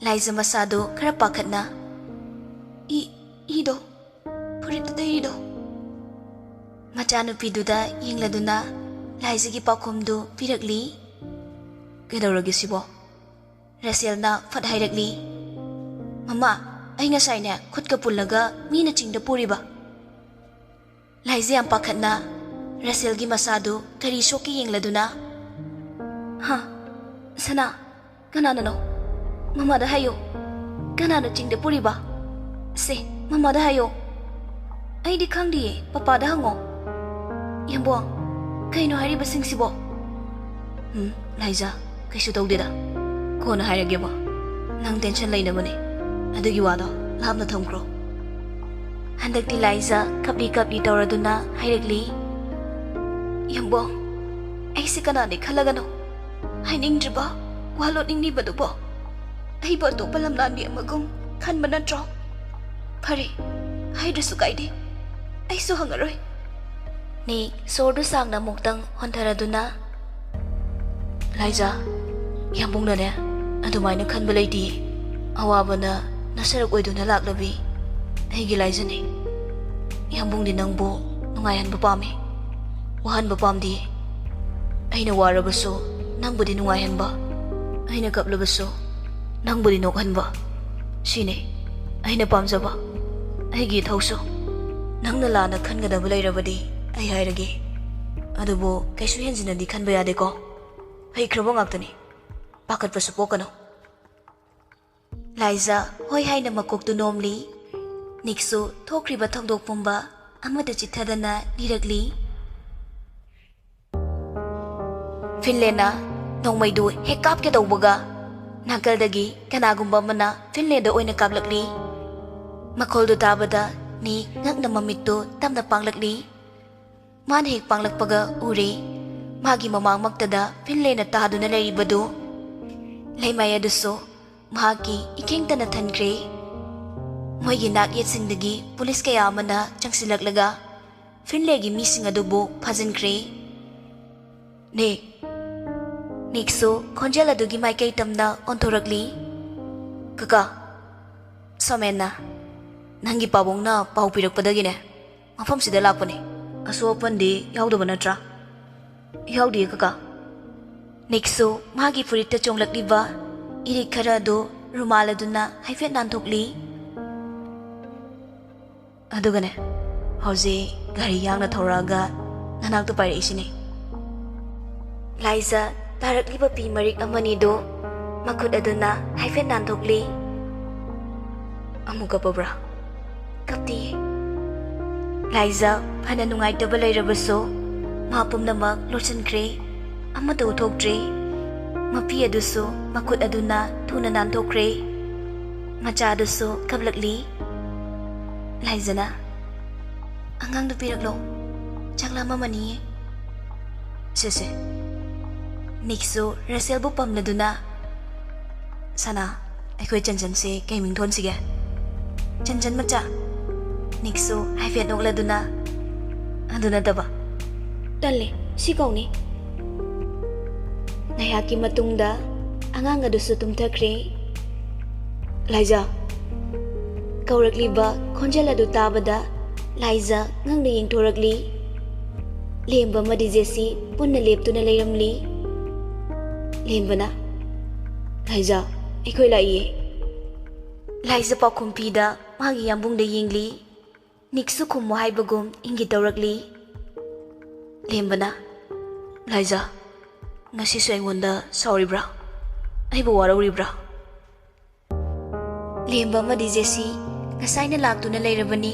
ꯂꯥꯏꯖ ꯃꯁꯥꯗꯨ ꯈꯔ ꯄꯥꯈꯠꯅ, "ꯏ, ꯏꯗꯣ, ꯐꯨꯔꯤꯠꯇ ꯇꯩꯔꯤꯗꯣ꯫" ꯃꯆꯥꯅꯨꯄꯤꯗꯨꯗ ꯌꯦꯡꯂꯗꯨꯅ ꯂꯥꯏꯖꯒꯤ ꯄꯥꯎꯈꯨꯝꯗꯨ ꯄꯤꯔꯛꯂꯤ꯫ "ꯀꯩꯗꯧꯔꯒꯦ ꯁꯤꯕꯣ?" ꯔꯁꯦꯜꯅ ꯐꯠ ꯍꯥꯏꯔꯛꯂꯤ, "ꯃꯃꯥ, ꯑꯩ ꯉꯁꯥꯏꯅꯦ ꯈꯨꯠꯀ ꯄꯨꯜꯂꯒ ꯃꯤꯅ ꯆꯤꯡꯗ ꯄꯨꯔꯤꯕ꯫" ꯂꯥꯏꯖ ꯌꯥꯝ ꯄꯥꯈꯠꯅ ꯔꯁꯦꯜꯒꯤ ꯃꯁꯥꯗꯨ ꯀꯔꯤ ꯁꯣꯛꯀꯦ ꯌꯦꯡꯂꯗꯨꯅ, "ꯍꯥ, ꯁꯅꯥ, ꯀꯅꯥꯅꯅꯣ? ꯃꯃꯥꯗ ꯍꯥꯏꯌꯨ꯫ ꯀꯅꯥꯅ ꯆꯤꯡꯗ ꯄꯨꯔꯤꯕ? ꯁꯦ, ꯃꯃꯥꯗ ꯍꯥꯏꯌꯨ꯫ ꯑꯩꯗꯤ ꯈꯪꯗꯤꯌꯦ, ꯄꯄꯥꯗ ꯍꯪꯉꯣ꯫ ꯌꯥꯝꯕꯣ, ꯀꯩꯅꯣ ꯍꯥꯏꯔꯤꯕꯁꯤꯡꯁꯤꯕꯣ? ꯎꯝ, ꯂꯥꯏꯖꯥ, ꯀꯩꯁꯨ ꯇꯧꯗꯦꯗ꯫ ꯀꯣꯟꯅ ꯍꯥꯏꯔꯒꯦꯕ꯫ ꯅꯪ ꯇꯦꯟꯁꯟ ꯂꯩꯅꯕꯅꯦ꯫ ꯑꯗꯨꯒꯤ ꯋꯥꯗꯣ ꯂꯥꯞꯅ ꯊꯝꯈ꯭ꯔꯣ꯫ ꯍꯟꯗꯛꯇꯤ ꯂꯥꯏꯖꯥ ꯀꯞꯂꯤ ꯀꯞꯂꯤ ꯇꯧꯔꯗꯨꯅ ꯍꯥꯏꯔꯛꯂꯤ, ꯌꯥꯝꯕꯣ, ꯑꯩꯁꯦ ꯀꯅꯥꯅꯦ ꯈꯜꯂꯒꯅꯣ? ꯍꯥꯏꯅꯤꯡꯗ꯭ꯔꯤꯕ ꯋꯥ ꯂꯣꯠꯅꯤꯡꯂꯤꯕꯗꯨꯕꯣ? ꯑꯩꯕꯨ ꯑꯇꯣꯞꯄ ꯂꯝꯂꯥꯟꯕꯤ ꯑꯃꯒꯨꯝ ꯈꯟꯕ ꯅꯠꯇ꯭ꯔꯣ? ꯐꯔꯦ, ꯍꯥꯏꯗ꯭ꯔꯁꯨ ꯀꯥꯏꯗꯦ꯫ ꯑꯩꯁꯨ ꯍꯪꯉꯔꯣꯏ꯫ ꯅꯤꯛ ꯁꯣꯔꯗꯨ ꯁꯥꯡꯅ ꯑꯃꯨꯛꯇꯪ ꯍꯣꯟꯊꯔꯗꯨꯅ, ꯂꯥꯏꯖꯥ, ꯌꯥꯝꯕꯨꯡꯅꯅꯦ ꯑꯗꯨꯃꯥꯏꯅ ꯈꯟꯕ ꯂꯩꯇꯤꯌꯦ꯫ ꯑꯋꯥꯕꯅ ꯅꯁꯔꯛ ꯑꯣꯏꯗꯨꯅ ꯂꯥꯛꯂꯕꯤ ꯑꯩꯒꯤ ꯂꯥꯏꯖꯥꯅꯦ꯫ ꯌꯥꯝꯕꯨꯡꯗꯤ ꯅꯪꯕꯨ ꯅꯨꯡꯉꯥꯏꯍꯟꯕ ꯄꯥꯝꯃꯤ, ꯋꯥꯍꯟꯕ ꯄꯥꯝꯗꯤꯌꯦ꯫ ꯑꯩꯅ ꯋꯥꯔꯕꯁꯨ ꯅꯪꯕꯨꯗꯤ ꯅꯨꯡꯉꯥꯏꯍꯟꯕ, ꯑꯩꯅ ꯀꯞꯂꯕꯁꯨ ꯅꯪꯕꯨꯗꯤ ꯅꯣꯛꯍꯟꯕ, ꯁꯤꯅꯤ ꯑꯩꯅ ꯄꯥꯝꯖꯕ꯫ ꯑꯩꯒꯤ ꯏꯊꯧꯁꯨ꯫ ꯅꯪꯅ ꯂꯥꯟꯅ ꯈꯟꯒꯗꯕ ꯂꯩꯔꯕꯗꯤ ꯑꯩ ꯍꯥꯏꯔꯒꯦ꯫ ꯑꯗꯨꯕꯨ ꯀꯩꯁꯨ ꯍꯦꯟꯖꯤꯟꯅꯗꯤ ꯈꯟꯕ ꯌꯥꯗꯦꯀꯣ꯫ ꯍꯩꯈ꯭ꯔꯕ ꯉꯥꯛꯇꯅꯤ꯫ ꯄꯥꯈꯠꯄꯁꯨ ꯄꯣꯛꯀꯅꯨ꯫ ꯂꯥꯏꯖꯥ ꯍꯣꯏ ꯍꯥꯏꯅ ꯃꯀꯣꯛꯇꯨ ꯅꯣꯝꯂꯤ꯫ ꯅꯤꯛꯁꯨ ꯊꯣꯛꯈ꯭ꯔꯤꯕ ꯊꯧꯗꯣꯛ ꯄꯨꯝꯕ ꯑꯃꯠꯇ ꯆꯤꯠꯊꯗꯅ ꯂꯤꯔꯛꯂꯤ꯫ ꯐꯤꯟꯂꯦꯅ ꯅꯣꯡꯃꯩꯗꯨ ꯍꯦꯛ ꯀꯥꯞꯀꯦ ꯇꯧꯕꯒ, ꯅꯥꯀꯜꯗꯒꯤ ꯀꯅꯥꯒꯨꯝꯕ ꯑꯃꯅ ꯐꯤꯟꯂꯦꯗ ꯑꯣꯏꯅ ꯀꯥꯞꯂꯛꯂꯤ꯫ ꯃꯈꯣꯜꯗꯨ ꯇꯥꯕꯗ ꯅꯤꯛ ꯉꯛꯅ ꯃꯃꯤꯠꯇꯨ ꯇꯞꯅ ꯄꯥꯡꯂꯛꯂꯤ꯫ ꯃꯥꯅ ꯍꯦꯛ ꯄꯥꯡꯂꯛꯄꯒ ꯎꯔꯦ, ꯃꯥꯒꯤ ꯃꯃꯥꯡꯃꯛꯇꯗ ꯐꯤꯟꯂꯦꯅ ꯇꯥꯗꯨꯅ ꯂꯩꯔꯤꯕꯗꯨ꯫ ꯂꯩꯃꯥꯏ ꯑꯗꯨꯁꯨ ꯃꯍꯥꯛꯀꯤ ꯏꯈꯦꯡꯇꯅ ꯊꯟꯈ꯭ꯔꯦ꯫ ꯃꯣꯏꯒꯤ ꯅꯥꯛ ꯌꯦꯠꯁꯤꯡꯗꯒꯤ ꯄꯨꯂꯤꯁ ꯀꯌꯥ ꯑꯃꯅ ꯆꯪꯁꯤꯜꯂꯛꯂꯒ ꯐꯤꯟꯂꯦꯒꯤ ꯃꯤꯁꯤꯡ ꯑꯗꯨꯕꯨ ꯐꯥꯖꯤꯟꯈ꯭ꯔꯦ꯫ ꯅꯤꯛ, ꯅꯤꯛꯁꯨ ꯈꯣꯟꯖꯦꯜ ꯑꯗꯨꯒꯤ ꯃꯥꯏꯀꯩ ꯇꯝꯅ ꯑꯣꯟꯊꯣꯔꯛꯂꯤ꯫ ꯀꯀꯥ, ꯁꯣꯃꯦꯟꯅ, ꯅꯪꯒꯤ ꯄꯥꯕꯨꯡꯅ ꯄꯥꯎ ꯄꯤꯔꯛꯄꯗꯒꯤꯅꯦ ꯃꯐꯝꯁꯤꯗ ꯂꯥꯛꯄꯅꯦ꯫ ꯑꯁꯣꯛ ꯑꯄꯟꯗꯤ ꯌꯥꯎꯗꯕ ꯅꯠꯇ꯭ꯔꯥ? ꯌꯥꯎꯗꯤꯌꯦ ꯀꯀꯥ꯫ ꯅꯤꯛꯁꯨ ꯃꯥꯒꯤ ꯐꯨꯔꯤꯠꯇ ꯆꯣꯡꯂꯛꯂꯤꯕ ꯏꯔꯤꯛ ꯈꯔ ꯑꯗꯨ ꯔꯨꯃꯥꯜ ꯑꯗꯨꯅ ꯍꯥꯏꯐꯦꯠ ꯅꯥꯟꯊꯣꯛꯂꯤ꯫ ꯑꯗꯨꯒꯅꯦ, ꯍꯧꯖꯤꯛ ꯒꯥꯔꯤ ꯌꯥꯡꯅ ꯊꯧꯔꯛꯑꯒ ꯅꯅꯥꯛꯇ ꯄꯥꯏꯔꯛꯏꯁꯤꯅꯦ꯫ ꯂꯥꯏꯖꯥ ꯇꯥꯔꯛꯂꯤꯕ ꯄꯤ ꯃꯔꯤꯛ ꯑꯃꯅꯤꯗꯨ ꯃꯈꯨꯠ ꯑꯗꯨꯅ ꯍꯥꯏꯐꯦꯠ ꯅꯥꯟꯊꯣꯛꯂꯤ꯫ "ꯑꯃꯨꯛ ꯀꯞꯄꯕ꯭ꯔꯥ?" "ꯀꯞꯇꯤꯌꯦ꯫ ꯂꯥꯏꯖ ꯐꯅ ꯅꯨꯡꯉꯥꯏꯇꯕ ꯂꯩꯔꯕꯁꯨ ꯃꯥ ꯄꯨꯝꯅꯃꯛ ꯂꯣꯠꯁꯤꯟꯈ꯭ꯔꯦ꯫ ꯑꯃꯠꯇ ꯎꯠꯊꯣꯛꯇ꯭ꯔꯦ꯫ ꯃꯄꯤ ꯑꯗꯨꯁꯨ ꯃꯈꯨꯠ ꯑꯗꯨꯅ ꯊꯨꯅ ꯅꯥꯟꯊꯣꯛꯈ꯭ꯔꯦ꯫ ꯃꯆꯥꯗꯨꯁꯨ ꯀꯞꯂꯛꯂꯤ꯫" ꯂꯥꯏꯖꯅ, "ꯑꯉꯥꯡꯗꯨ ꯄꯤꯔꯛꯂꯣ꯫ ꯆꯥꯛ ꯂꯥꯝꯃꯝꯃꯅꯤꯌꯦ꯫" "ꯁꯦ, ꯁꯦ꯫" ꯅꯤꯛꯁꯨ ꯔꯁꯦꯜꯕꯨ ꯄꯝꯂꯗꯨꯅ, "ꯁꯅꯥ, ꯑꯩꯈꯣꯏ ꯆꯟꯆꯟꯁꯦ ꯀꯩ ꯃꯤꯡ ꯊꯣꯟꯁꯤꯒꯦ?" "ꯆꯟꯆꯟ ꯃꯆꯥ꯫" ꯅꯤꯛꯁꯨ ꯍꯥꯏꯐꯦꯠ ꯅꯣꯛꯂꯗꯨꯅ, "ꯑꯗꯨ ꯅꯠꯇꯕ꯫" "ꯇꯜꯂꯦ, ꯁꯤ ꯀꯧꯅꯤ꯫" ꯉꯥꯏꯍꯥꯛꯀꯤ ꯃꯇꯨꯡꯗ ꯑꯉꯥꯡ ꯑꯗꯨꯁꯨ ꯇꯨꯝꯊꯈ꯭ꯔꯦ꯫ "ꯂꯥꯏꯖ!" ꯀꯧꯔꯛꯂꯤꯕ ꯈꯣꯟꯖꯦꯜ ꯑꯗꯨ ꯇꯥꯕꯗ ꯂꯥꯏꯖ ꯉꯛꯅ ꯌꯦꯡꯊꯣꯔꯛꯂꯤ꯫ ꯂꯦꯝꯕ ꯑꯃꯗꯤ ꯖꯦꯁꯤ ꯄꯨꯟꯅ ꯂꯦꯞꯇꯨꯅ ꯂꯩꯔꯝꯂꯤ꯫ ꯂꯦꯝꯕꯅ, "ꯂꯥꯏꯖ, ꯑꯩꯈꯣꯏ ꯂꯥꯛꯏꯌꯦ꯫" ꯂꯥꯏꯖ ꯄꯥꯎꯈꯨꯝ ꯄꯤꯗ ꯃꯥꯒꯤ ꯌꯥꯝꯕꯨꯡꯗ ꯌꯦꯡꯂꯤ꯫ ꯅꯤꯛꯁꯨ ꯈꯨꯝꯃꯨ ꯍꯥꯏꯕꯒꯨꯝ ꯏꯪꯒꯤꯠ ꯇꯧꯔꯛꯂꯤ꯫ ꯂꯦꯝꯕꯅ, "ꯂꯥꯏꯖ, ꯉꯁꯤꯁꯨ ꯑꯩꯉꯣꯟꯗ ꯁꯥꯎꯔꯤꯕ꯭ꯔꯥ? ꯑꯩꯕꯨ ꯋꯥꯔꯧꯔꯤꯕ꯭ꯔꯥ?" ꯂꯦꯝꯕ ꯑꯃꯗꯤ ꯖꯦꯁꯤ ꯉꯁꯥꯏꯅ ꯂꯥꯛꯇꯨꯅ ꯂꯩꯔꯕꯅꯤ,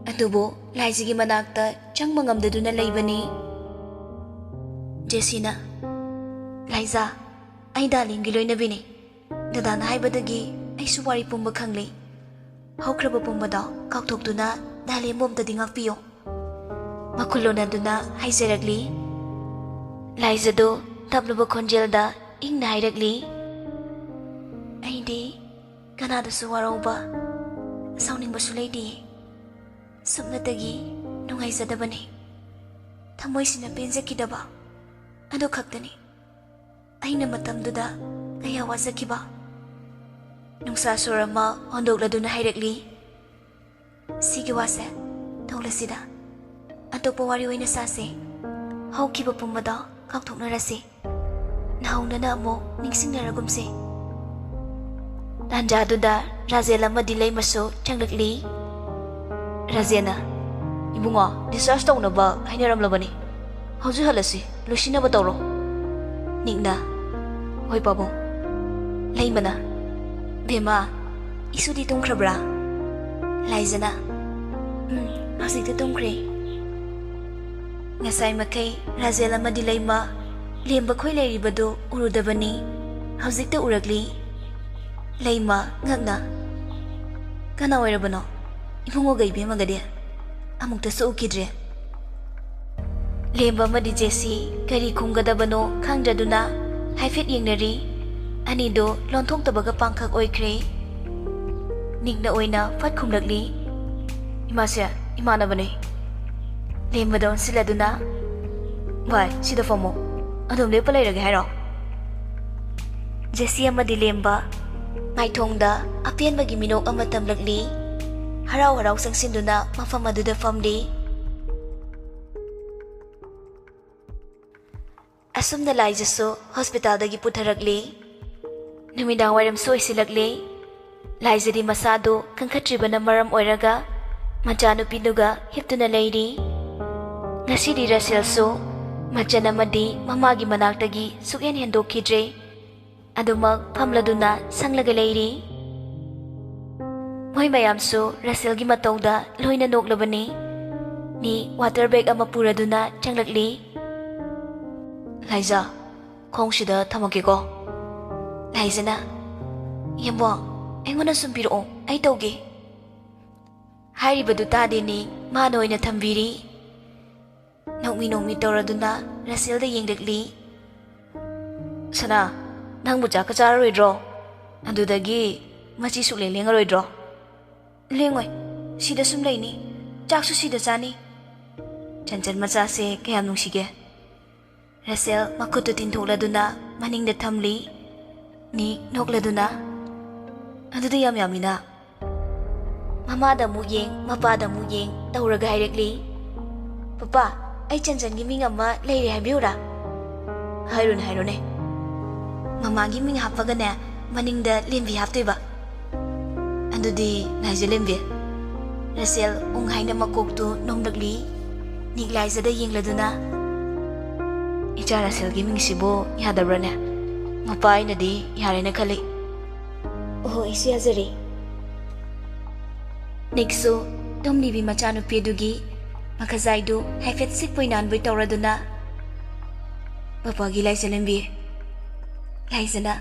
ꯑꯗꯨꯕꯨ ꯂꯥꯏꯖꯒꯤ ꯃꯅꯥꯛꯇ ꯆꯪꯕ ꯉꯝꯗꯗꯨꯅ ꯂꯩꯕꯅꯤ꯫ ꯖꯦꯁꯤꯅ, "ꯂꯥꯏꯖ, ꯑꯩ ꯗꯥꯂꯦꯝꯒꯤ ꯂꯣꯏꯅꯕꯤꯅꯤ꯫ ꯗꯗꯥꯅ ꯍꯥꯏꯕꯗꯒꯤ ꯑꯩꯁꯨ ꯋꯥꯔꯤ ꯄꯨꯝꯕ ꯈꯪꯂꯤ꯫ ꯍꯧꯈ꯭ꯔꯕ ꯄꯨꯝꯕꯗꯣ ꯀꯥꯎꯊꯣꯛꯇꯨꯅ ꯗꯥꯂꯦꯝꯕꯨ ꯑꯝꯇꯗꯤ ꯉꯥꯛꯄꯤꯌꯨ꯫" ꯃꯈꯨꯜ ꯂꯣꯟꯅꯗꯨꯅ ꯍꯥꯏꯖꯔꯛꯂꯤ꯫ ꯂꯥꯏꯖꯗꯨ ꯇꯞꯂꯕ ꯈꯣꯟꯖꯦꯜꯗ ꯏꯪꯅ ꯍꯥꯏꯔꯛꯂꯤ, "ꯑꯩꯗꯤ ꯀꯅꯥꯗꯁꯨ ꯋꯥꯔꯧꯕ, ꯁꯥꯎꯅꯤꯡꯕꯁꯨ ꯂꯩꯇꯦ꯫ ꯁꯨꯞꯅꯇꯒꯤ ꯅꯨꯡꯉꯥꯏꯖꯗꯕꯅꯤ꯫ ꯊꯃꯣꯏꯁꯤꯅ ꯄꯦꯟꯖꯈꯤꯗꯕ ꯑꯗꯨ ꯈꯛꯇꯅꯤ꯫ ꯑꯩꯅ ꯃꯇꯝꯗꯨꯗ ꯀꯌꯥ ꯋꯥꯖꯈꯤꯕ꯫" ꯅꯨꯡꯁꯥ ꯁꯣꯔ ꯑꯃ ꯍꯣꯟꯗꯣꯛꯂꯗꯨꯅ ꯍꯥꯏꯔꯛꯂꯤ, "ꯁꯤꯒꯤ ꯋꯥꯁꯦ ꯇꯣꯛꯂꯁꯤꯗ꯫ ꯑꯇꯣꯞꯄ ꯋꯥꯔꯤ ꯑꯣꯏꯅ ꯁꯥꯁꯦ꯫ ꯍꯧꯈꯤꯕ ꯄꯨꯝꯕꯗꯣ ꯀꯥꯎꯊꯣꯛꯅꯔꯁꯤ꯫ ꯅꯍꯧꯅꯅ ꯑꯃꯨꯛ ꯅꯤꯡꯁꯤꯡꯅꯔꯒꯨꯝꯁꯤ꯫" ꯇꯥꯟꯖꯥꯗꯨꯗ ꯔꯥꯖꯦꯟ ꯑꯃꯗꯤ ꯂꯩꯃꯁꯨ ꯆꯪꯂꯛꯂꯤ꯫ ꯔꯥꯖꯦꯟꯅ, "ꯏꯕꯨꯡꯉꯣ, discharge ꯇꯧꯅꯕ ꯍꯥꯏꯅꯔꯝꯂꯕꯅꯤ꯫ ꯍꯧꯖꯤꯛ ꯍꯜꯂꯁꯤ, ꯂꯣꯏꯁꯤꯟꯅꯕ ꯇꯧꯔꯣ꯫" ꯅꯤꯛꯅ, "ꯍꯣꯏ ꯄꯥꯕꯨꯡ꯫" ꯂꯩꯃꯅ, "ꯕꯦꯝꯃ, ꯏꯁꯨꯗꯤ ꯇꯨꯝꯈ꯭ꯔꯕ꯭ꯔꯥ?" ꯂꯥꯏꯖꯅ, "ꯎꯝ, ꯍꯧꯖꯤꯛꯇ ꯇꯨꯝꯈ꯭ꯔꯦ꯫" ꯉꯁꯥꯏ ꯃꯈꯩ ꯔꯥꯖꯦꯜ ꯑꯃꯗꯤ ꯂꯩꯃ ꯂꯦꯝꯕ ꯈꯣꯏ ꯂꯩꯔꯤꯕꯗꯨ ꯎꯔꯨꯗꯕꯅꯤ꯫ ꯍꯧꯖꯤꯛꯇ ꯎꯔꯛꯂꯤ꯫ ꯂꯩꯃ ꯉꯛꯅ, "ꯀꯅꯥ ꯑꯣꯏꯔꯕꯅꯣ? ꯏꯕꯨꯡꯉꯣꯒ ꯏꯕꯦꯝꯃꯒꯗꯤ ꯑꯃꯨꯛꯇꯁꯨ ꯎꯈꯤꯗ꯭ꯔꯦ꯫" ꯂꯦꯝꯕ ꯑꯃꯗꯤ ꯖꯦꯁꯤ ꯀꯔꯤ ꯈꯨꯝꯒꯗꯕꯅꯣ ꯈꯪꯗ꯭ꯔꯗꯨꯅ ꯍꯥꯏꯐꯦꯠ ꯌꯦꯡꯅꯔꯤ꯫ ꯑꯅꯤꯗꯣ ꯂꯣꯟꯊꯣꯛꯇꯕꯒ ꯄꯥꯡꯈꯛ ꯑꯣꯏꯈ꯭ꯔꯦ꯫ ꯅꯤꯛꯅ ꯑꯣꯏꯅ ꯐꯠ ꯈꯨꯝꯂꯛꯂꯤ꯫ "ꯏꯃꯥꯁꯦ ꯏꯃꯥꯟꯅꯕꯅꯦ꯫" ꯂꯦꯝꯕꯗ ꯑꯣꯟꯁꯤꯜꯂꯗꯨꯅ, "ꯚꯥꯏ, ꯁꯤꯗ ꯐꯝꯃꯣ꯫ ꯑꯗꯨꯝ ꯂꯦꯞꯄ ꯂꯩꯔꯒꯦ ꯍꯥꯏꯔꯣ?" ꯖꯦꯁꯤ ꯑꯃꯗꯤ ꯂꯦꯝꯕ ꯃꯥꯏꯊꯣꯡꯗ ꯑꯄꯦꯟꯕꯒꯤ ꯃꯤꯅꯣꯛ ꯑꯃ ꯇꯝꯂꯛꯂꯤ꯫ ꯍꯔꯥꯎ ꯍꯔꯥꯎ ꯆꯪꯁꯤꯟꯗꯨꯅ ꯃꯐꯝ ꯑꯗꯨꯗ ꯐꯝꯂꯤ꯫ ꯑꯁꯨꯝꯅ ꯂꯥꯏꯖꯁꯨ ꯍꯣꯁꯄꯤꯇꯥꯜꯗꯒꯤ ꯄꯨꯊꯔꯛꯂꯤ꯫ ꯅꯨꯃꯤꯗꯥꯡ ꯋꯥꯏꯔꯝꯁꯨ ꯑꯣꯏꯁꯤꯜꯂꯛꯂꯤ꯫ ꯂꯥꯏꯖꯗꯤ ꯃꯁꯥꯗꯨ ꯀꯟꯈꯠꯇ꯭ꯔꯤꯕꯅ ꯃꯔꯝ ꯑꯣꯏꯔꯒ ꯃꯆꯥꯅꯨꯄꯤꯗꯨꯒ ꯍꯤꯞꯇꯨꯅ ꯂꯩꯔꯤ꯫ ꯉꯁꯤꯗꯤ ꯔꯁꯦꯜꯁꯨ ꯃꯆꯟ ꯑꯃꯗꯤ ꯃꯃꯥꯒꯤ ꯃꯅꯥꯛꯇꯒꯤ ꯁꯨꯛꯍꯦꯟ ꯍꯦꯟꯗꯣꯛꯈꯤꯗ꯭ꯔꯦ꯫ ꯑꯗꯨꯃꯛ ꯐꯝꯂꯗꯨꯅ ꯁꯪꯂꯒ ꯂꯩꯔꯤ꯫ ꯃꯣꯏ ꯃꯌꯥꯝꯁꯨ ꯔꯁꯦꯜꯒꯤ ꯃꯇꯧꯗ ꯂꯣꯏꯅ ꯅꯣꯛꯂꯕꯅꯤ꯫ ꯅꯤ ꯋꯥꯇꯔ ꯕꯦꯒ ꯑꯃ ꯄꯨꯔꯗꯨꯅ ꯆꯪꯂꯛꯂꯤ꯫ "ꯂꯥꯏꯖꯥ, ꯈꯣꯡꯁꯤꯗ ꯊꯝꯃꯛꯀꯦꯀꯣ꯫" ꯂꯥꯏꯖꯅ, "ꯌꯦꯝꯕꯣ, ꯑꯩꯉꯣꯟꯗ ꯁꯨꯝ ꯄꯤꯔꯛꯑꯣ, ꯑꯩ ꯇꯧꯒꯦ꯫" ꯍꯥꯏꯔꯤꯕꯗꯨ ꯇꯥꯗꯦꯅꯤ, ꯃꯥꯅ ꯑꯣꯏꯅ ꯊꯝꯕꯤꯔꯤ꯫ ꯅꯣꯛꯃꯤ ꯅꯣꯛꯃꯤ ꯇꯧꯔꯗꯨꯅ ꯔꯁꯦꯜꯗ ꯌꯦꯡꯂꯛꯂꯤ꯫ "ꯁꯅꯥ, ꯅꯪꯕꯨ ꯆꯥꯛꯀ ꯆꯥꯔꯔꯣꯏꯗ꯭ꯔꯣ? ꯑꯗꯨꯗꯒꯤ ꯃꯆꯤ ꯁꯨꯛꯂꯦꯡ ꯂꯦꯡꯉꯔꯣꯏꯗ꯭ꯔꯣ?" "ꯂꯦꯡꯉꯣꯏ, ꯁꯤꯗ ꯁꯨꯝ ꯂꯩꯅꯤ, ꯆꯥꯛꯁꯨ ꯁꯤꯗ ꯆꯥꯅꯤ꯫" ꯆꯟꯆꯟ ꯃꯆꯥꯁꯦ ꯀꯌꯥꯝ ꯅꯨꯡꯁꯤꯒꯦ꯫ ꯔꯁꯦꯜ ꯃꯈꯨꯠꯇꯨ ꯇꯤꯡꯊꯣꯛꯂꯗꯨꯅ ꯃꯅꯤꯡꯗ ꯊꯝꯂꯤ꯫ ꯅꯤꯛ ꯅꯣꯛꯂꯗꯨꯅ, "ꯑꯗꯨꯗꯤ ꯌꯥꯝ ꯌꯥꯝꯃꯤꯅ꯫" ꯃꯃꯥꯗ ꯑꯃꯨꯛ ꯌꯦꯡ, ꯃꯄꯥꯗ ꯑꯃꯨꯛ ꯌꯦꯡ ꯇꯧꯔꯒ ꯍꯥꯏꯔꯛꯂꯤ, "ꯄꯄꯥ, ꯑꯩ ꯆꯟꯆꯟꯒꯤ ꯃꯤꯡ ꯑꯃ ꯂꯩꯔꯦ ꯍꯥꯏꯕꯤꯌꯨꯔꯥ?" "ꯍꯥꯏꯔꯨꯅꯦ, ꯍꯥꯏꯔꯨꯅꯦ꯫" "ꯃꯃꯥꯒꯤ ꯃꯤꯡ ꯍꯥꯞꯄꯒꯅꯦ, ꯃꯅꯤꯡꯗ ꯂꯦꯝꯕꯤ ꯍꯥꯞꯇꯣꯏꯕ꯫" "ꯑꯗꯨꯗꯤ ꯂꯥꯏꯖ ꯂꯦꯝꯕꯤ꯫" ꯔꯁꯦꯜ ꯎꯪ ꯍꯥꯏꯅ ꯃꯀꯣꯛꯇꯨ ꯅꯣꯝꯂꯛꯂꯤ꯫ ꯅꯤꯛ ꯂꯥꯏꯖꯗ ꯌꯦꯡꯂꯗꯨꯅ, ꯏꯆꯥ ꯔꯁꯦꯜꯒꯤ ꯃꯤꯡꯁꯤꯕꯨ ꯌꯥꯗꯕ꯭ꯔꯥꯅꯦ? ꯃꯄꯥ ꯑꯩꯅꯗꯤ ꯌꯥꯔꯦꯅ ꯈꯜꯂꯤ꯫ ꯑꯣꯍꯣ, ꯑꯩꯁꯨ ꯌꯥꯖꯔꯦ꯫ ꯅꯤꯛꯁꯨ ꯇꯨꯝꯂꯤꯕꯤ ꯃꯆꯥꯅꯨꯄꯤ ꯑꯗꯨꯒꯤ ꯃꯈꯖꯥꯏꯗꯨ ꯍꯥꯏꯐꯦꯠ ꯁꯤꯛꯄꯣꯏ ꯅꯥꯟꯕꯣꯏ ꯇꯧꯔꯗꯨꯅ, "ꯄꯄꯥꯒꯤ ꯂꯥꯏꯖ ꯂꯦꯝꯕꯤ, ꯂꯥꯏꯖꯅ"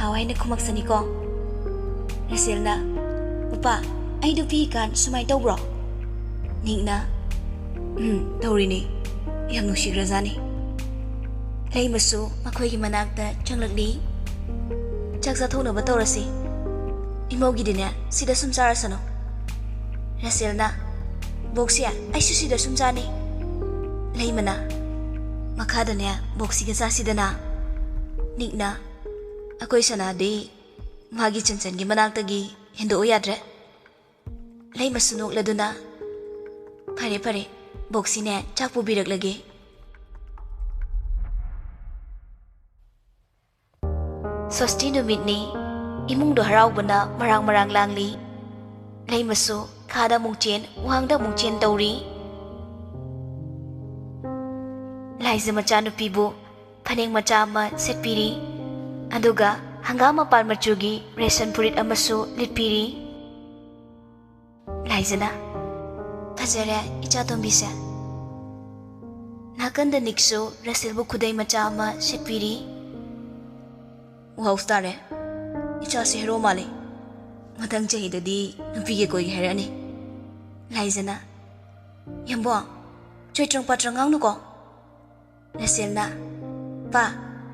ꯍꯥꯎ ꯍꯥꯏꯅ ꯈꯨꯝꯃꯛꯁꯅꯤꯀꯣ꯫ ꯔꯁꯦꯜꯅ, "ꯄꯄꯥ, ꯑꯩꯗꯣ ꯄꯤꯛꯏꯀꯥꯟ ꯁꯨꯃꯥꯏꯅ ꯇꯧꯕ꯭ꯔꯣ?" ꯅꯤꯛꯅ, "ꯎꯝ, ꯇꯧꯔꯤꯅꯤ꯫ ꯌꯥꯝ ꯅꯨꯡꯁꯤꯈ꯭ꯔꯖꯥꯠꯅꯤ꯫" ꯂꯩꯃꯁꯨ ꯃꯈꯣꯏꯒꯤ ꯃꯅꯥꯛꯇ ꯆꯪꯂꯛꯂꯤ꯫ "ꯆꯥꯛ ꯆꯥꯊꯣꯛꯅꯕ ꯇꯧꯔꯁꯤ꯫ ꯏꯃꯧꯒꯤꯗꯤꯅꯦ, ꯁꯤꯗ ꯁꯨꯝ ꯆꯥꯔꯁꯅꯨ꯫" ꯔꯁꯦꯜꯅ, "ꯕꯣꯛꯁꯦ, ꯑꯩꯁꯨ ꯁꯤꯗ ꯁꯨꯝ ꯆꯥꯅꯤ꯫" ꯂꯩꯃꯅ, "ꯃꯈꯥꯗꯅꯦ, ꯕꯣꯛꯁꯤꯒ ꯆꯥꯁꯤꯗꯅ꯫" ꯅꯤꯛꯅ, "ꯑꯩꯈꯣꯏ ꯁꯅꯥꯗꯤ ꯃꯥꯒꯤ ꯆꯟꯆꯟꯒꯤ ꯃꯅꯥꯛꯇꯒꯤ ꯍꯦꯟꯗꯣꯛꯎ ꯌꯥꯗ꯭ꯔꯦ꯫" ꯂꯩꯃꯁꯨ ꯅꯣꯛꯂꯗꯨꯅ, "ꯐꯔꯦ, ꯐꯔꯦ, ꯕꯣꯛꯁꯤꯅꯦ, ꯆꯥꯛ ꯄꯨꯕꯤꯔꯛꯂꯒꯦ꯫" ꯁꯣꯁꯇꯤ ꯅꯨꯃꯤꯠꯅꯤ꯫ ꯏꯃꯨꯡꯗꯣ ꯍꯔꯥꯎꯕꯅ ꯃꯔꯥꯡ ꯃꯔꯥꯡ ꯂꯥꯡꯂꯤ꯫ ꯂꯩꯃꯁꯨ ꯈꯥꯗ ꯑꯃꯨꯛ ꯆꯦꯟ, ꯋꯥꯡꯗ ꯑꯃꯨꯛ ꯆꯦꯟ ꯇꯧꯔꯤ꯫ ꯂꯥꯏꯖ ꯃꯆꯥꯅꯨꯄꯤꯕꯨ ꯐꯅꯦꯛ ꯃꯆꯥ ꯑꯃ ꯁꯦꯠꯄꯤꯔꯤ꯫ ꯑꯗꯨꯒ ꯍꯪꯒꯥꯝ ꯃꯄꯥꯟ ꯃꯆꯨꯒꯤ ꯔꯦꯁꯟ ꯐꯨꯔꯤꯠ ꯑꯃꯁꯨ ꯂꯤꯠꯄꯤꯔꯤ꯫ ꯂꯥꯏꯖꯅ, "ꯐꯖꯔꯦ, ꯏꯆꯥ ꯇꯣꯝꯕꯤꯁꯦ꯫" ꯅꯥꯀꯟꯗ ꯅꯤꯛꯁꯨ ꯔꯁꯦꯜꯕꯨ ꯈꯨꯗꯩ ꯃꯆꯥ ꯑꯃ ꯁꯦꯠꯄꯤꯔꯤ꯫ "ꯋꯥꯎ ꯇꯥꯔꯦ, ꯏꯆꯥꯁꯤ ꯍꯦꯔꯣ ꯃꯥꯜꯂꯤ꯫ ꯃꯊꯪ ꯆꯍꯤꯗꯗꯤ ꯅꯨꯄꯤꯒ ꯀꯣꯏꯒꯦ ꯍꯥꯏꯔꯛꯑꯅꯤ꯫" ꯂꯥꯏꯖꯅ, "ꯌꯥꯝꯕꯣ, ꯆꯣꯏꯇ꯭ꯔꯪ ꯄꯥꯇ꯭ꯔꯪ ꯉꯥꯡꯅꯨꯀꯣ꯫" ꯔꯁꯦꯜꯅ, "ꯄꯥ,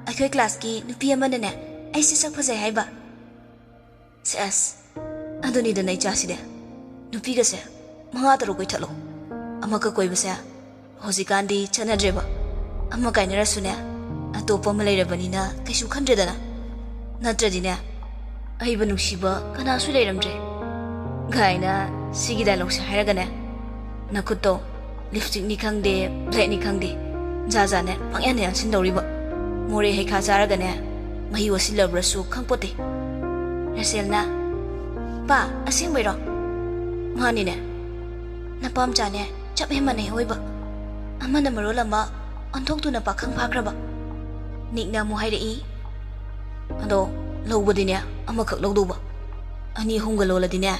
ꯑꯩꯈꯣꯏ ꯀ꯭ꯂꯥꯁꯀꯤ ꯅꯨꯄꯤ ꯑꯃꯅꯅꯦ ꯑꯩꯁꯦ ꯁꯛ ꯐꯖꯩ ꯍꯥꯏꯕ꯫" "ꯁꯦꯁ, ꯑꯗꯨꯅꯤꯗꯅ ꯏꯆꯥꯁꯤꯗꯤ꯫ ꯅꯨꯄꯤꯒꯁꯦ ꯃꯉꯥ ꯇꯔꯨꯛ ꯀꯣꯏꯊꯠꯂꯣ꯫ ꯑꯃꯈꯛ ꯀꯣꯏꯕꯁꯦ ꯍꯧꯖꯤꯛꯀꯥꯟꯗꯤ ꯆꯠꯅꯗ꯭ꯔꯦꯕ꯫ ꯑꯃ ꯀꯥꯏꯅꯔꯁꯨꯅꯦ, ꯑꯇꯣꯞꯄ ꯑꯃ ꯂꯩꯔꯕꯅꯤꯅ ꯀꯩꯁꯨ ꯈꯟꯗ꯭ꯔꯦꯗꯅ꯫ ꯅꯠꯇ꯭ꯔꯗꯤꯅꯦ, ꯑꯩꯕꯨ ꯅꯨꯡꯁꯤꯕ ꯀꯅꯥꯁꯨ ꯂꯩꯔꯝꯗ꯭ꯔꯦ" ꯒꯥꯏꯅ ꯁꯤꯒꯤ ꯗꯥꯏꯂꯣꯛꯁꯦ ꯍꯥꯏꯔꯒꯅꯦ, ꯅꯈꯨꯠꯇꯣ ꯂꯤꯞꯁꯇꯤꯛꯅꯤ ꯈꯪꯗꯦ, ꯕ꯭ꯂꯦꯛꯅꯤ ꯈꯪꯗꯦ, ꯖꯥ ꯖꯥꯅꯦ ꯄꯪꯌꯥꯟꯗ ꯌꯥꯟꯁꯤꯟꯗꯧꯔꯤꯕ꯫ ꯃꯣꯔꯦ ꯍꯩꯈꯥ ꯆꯥꯔꯒꯅꯦ, ꯃꯍꯤ ꯑꯣꯠꯁꯤꯜꯂꯕ꯭ꯔꯁꯨ ꯈꯪꯄꯣꯠꯇꯦ꯫ ꯔꯁꯦꯜꯅ, "ꯄꯥ, ꯑꯁꯦꯡꯕꯩꯔꯣ?" "ꯃꯥꯅꯤꯅꯦ꯫ ꯅꯄꯥꯝꯆꯥꯅꯦ ꯆꯞ ꯍꯦꯛ ꯃꯥꯟꯅꯩ ꯑꯑꯣꯏꯕ꯫ ꯑꯃꯅ ꯃꯔꯣꯜ ꯑꯃ ꯑꯣꯟꯊꯣꯛꯇꯨꯅ ꯄꯥꯈꯪ ꯐꯥꯈ꯭ꯔꯕ꯫ ꯅꯤꯛꯅ ꯑꯃꯨꯛ ꯍꯥꯏꯔꯛꯏ, "ꯑꯗꯣ ꯂꯧꯕꯗꯤꯅꯦ ꯑꯃꯈꯛ ꯂꯧꯗꯧꯕ, ꯑꯅꯤ ꯑꯍꯨꯝꯒ ꯂꯣꯜꯂꯗꯤꯅꯦ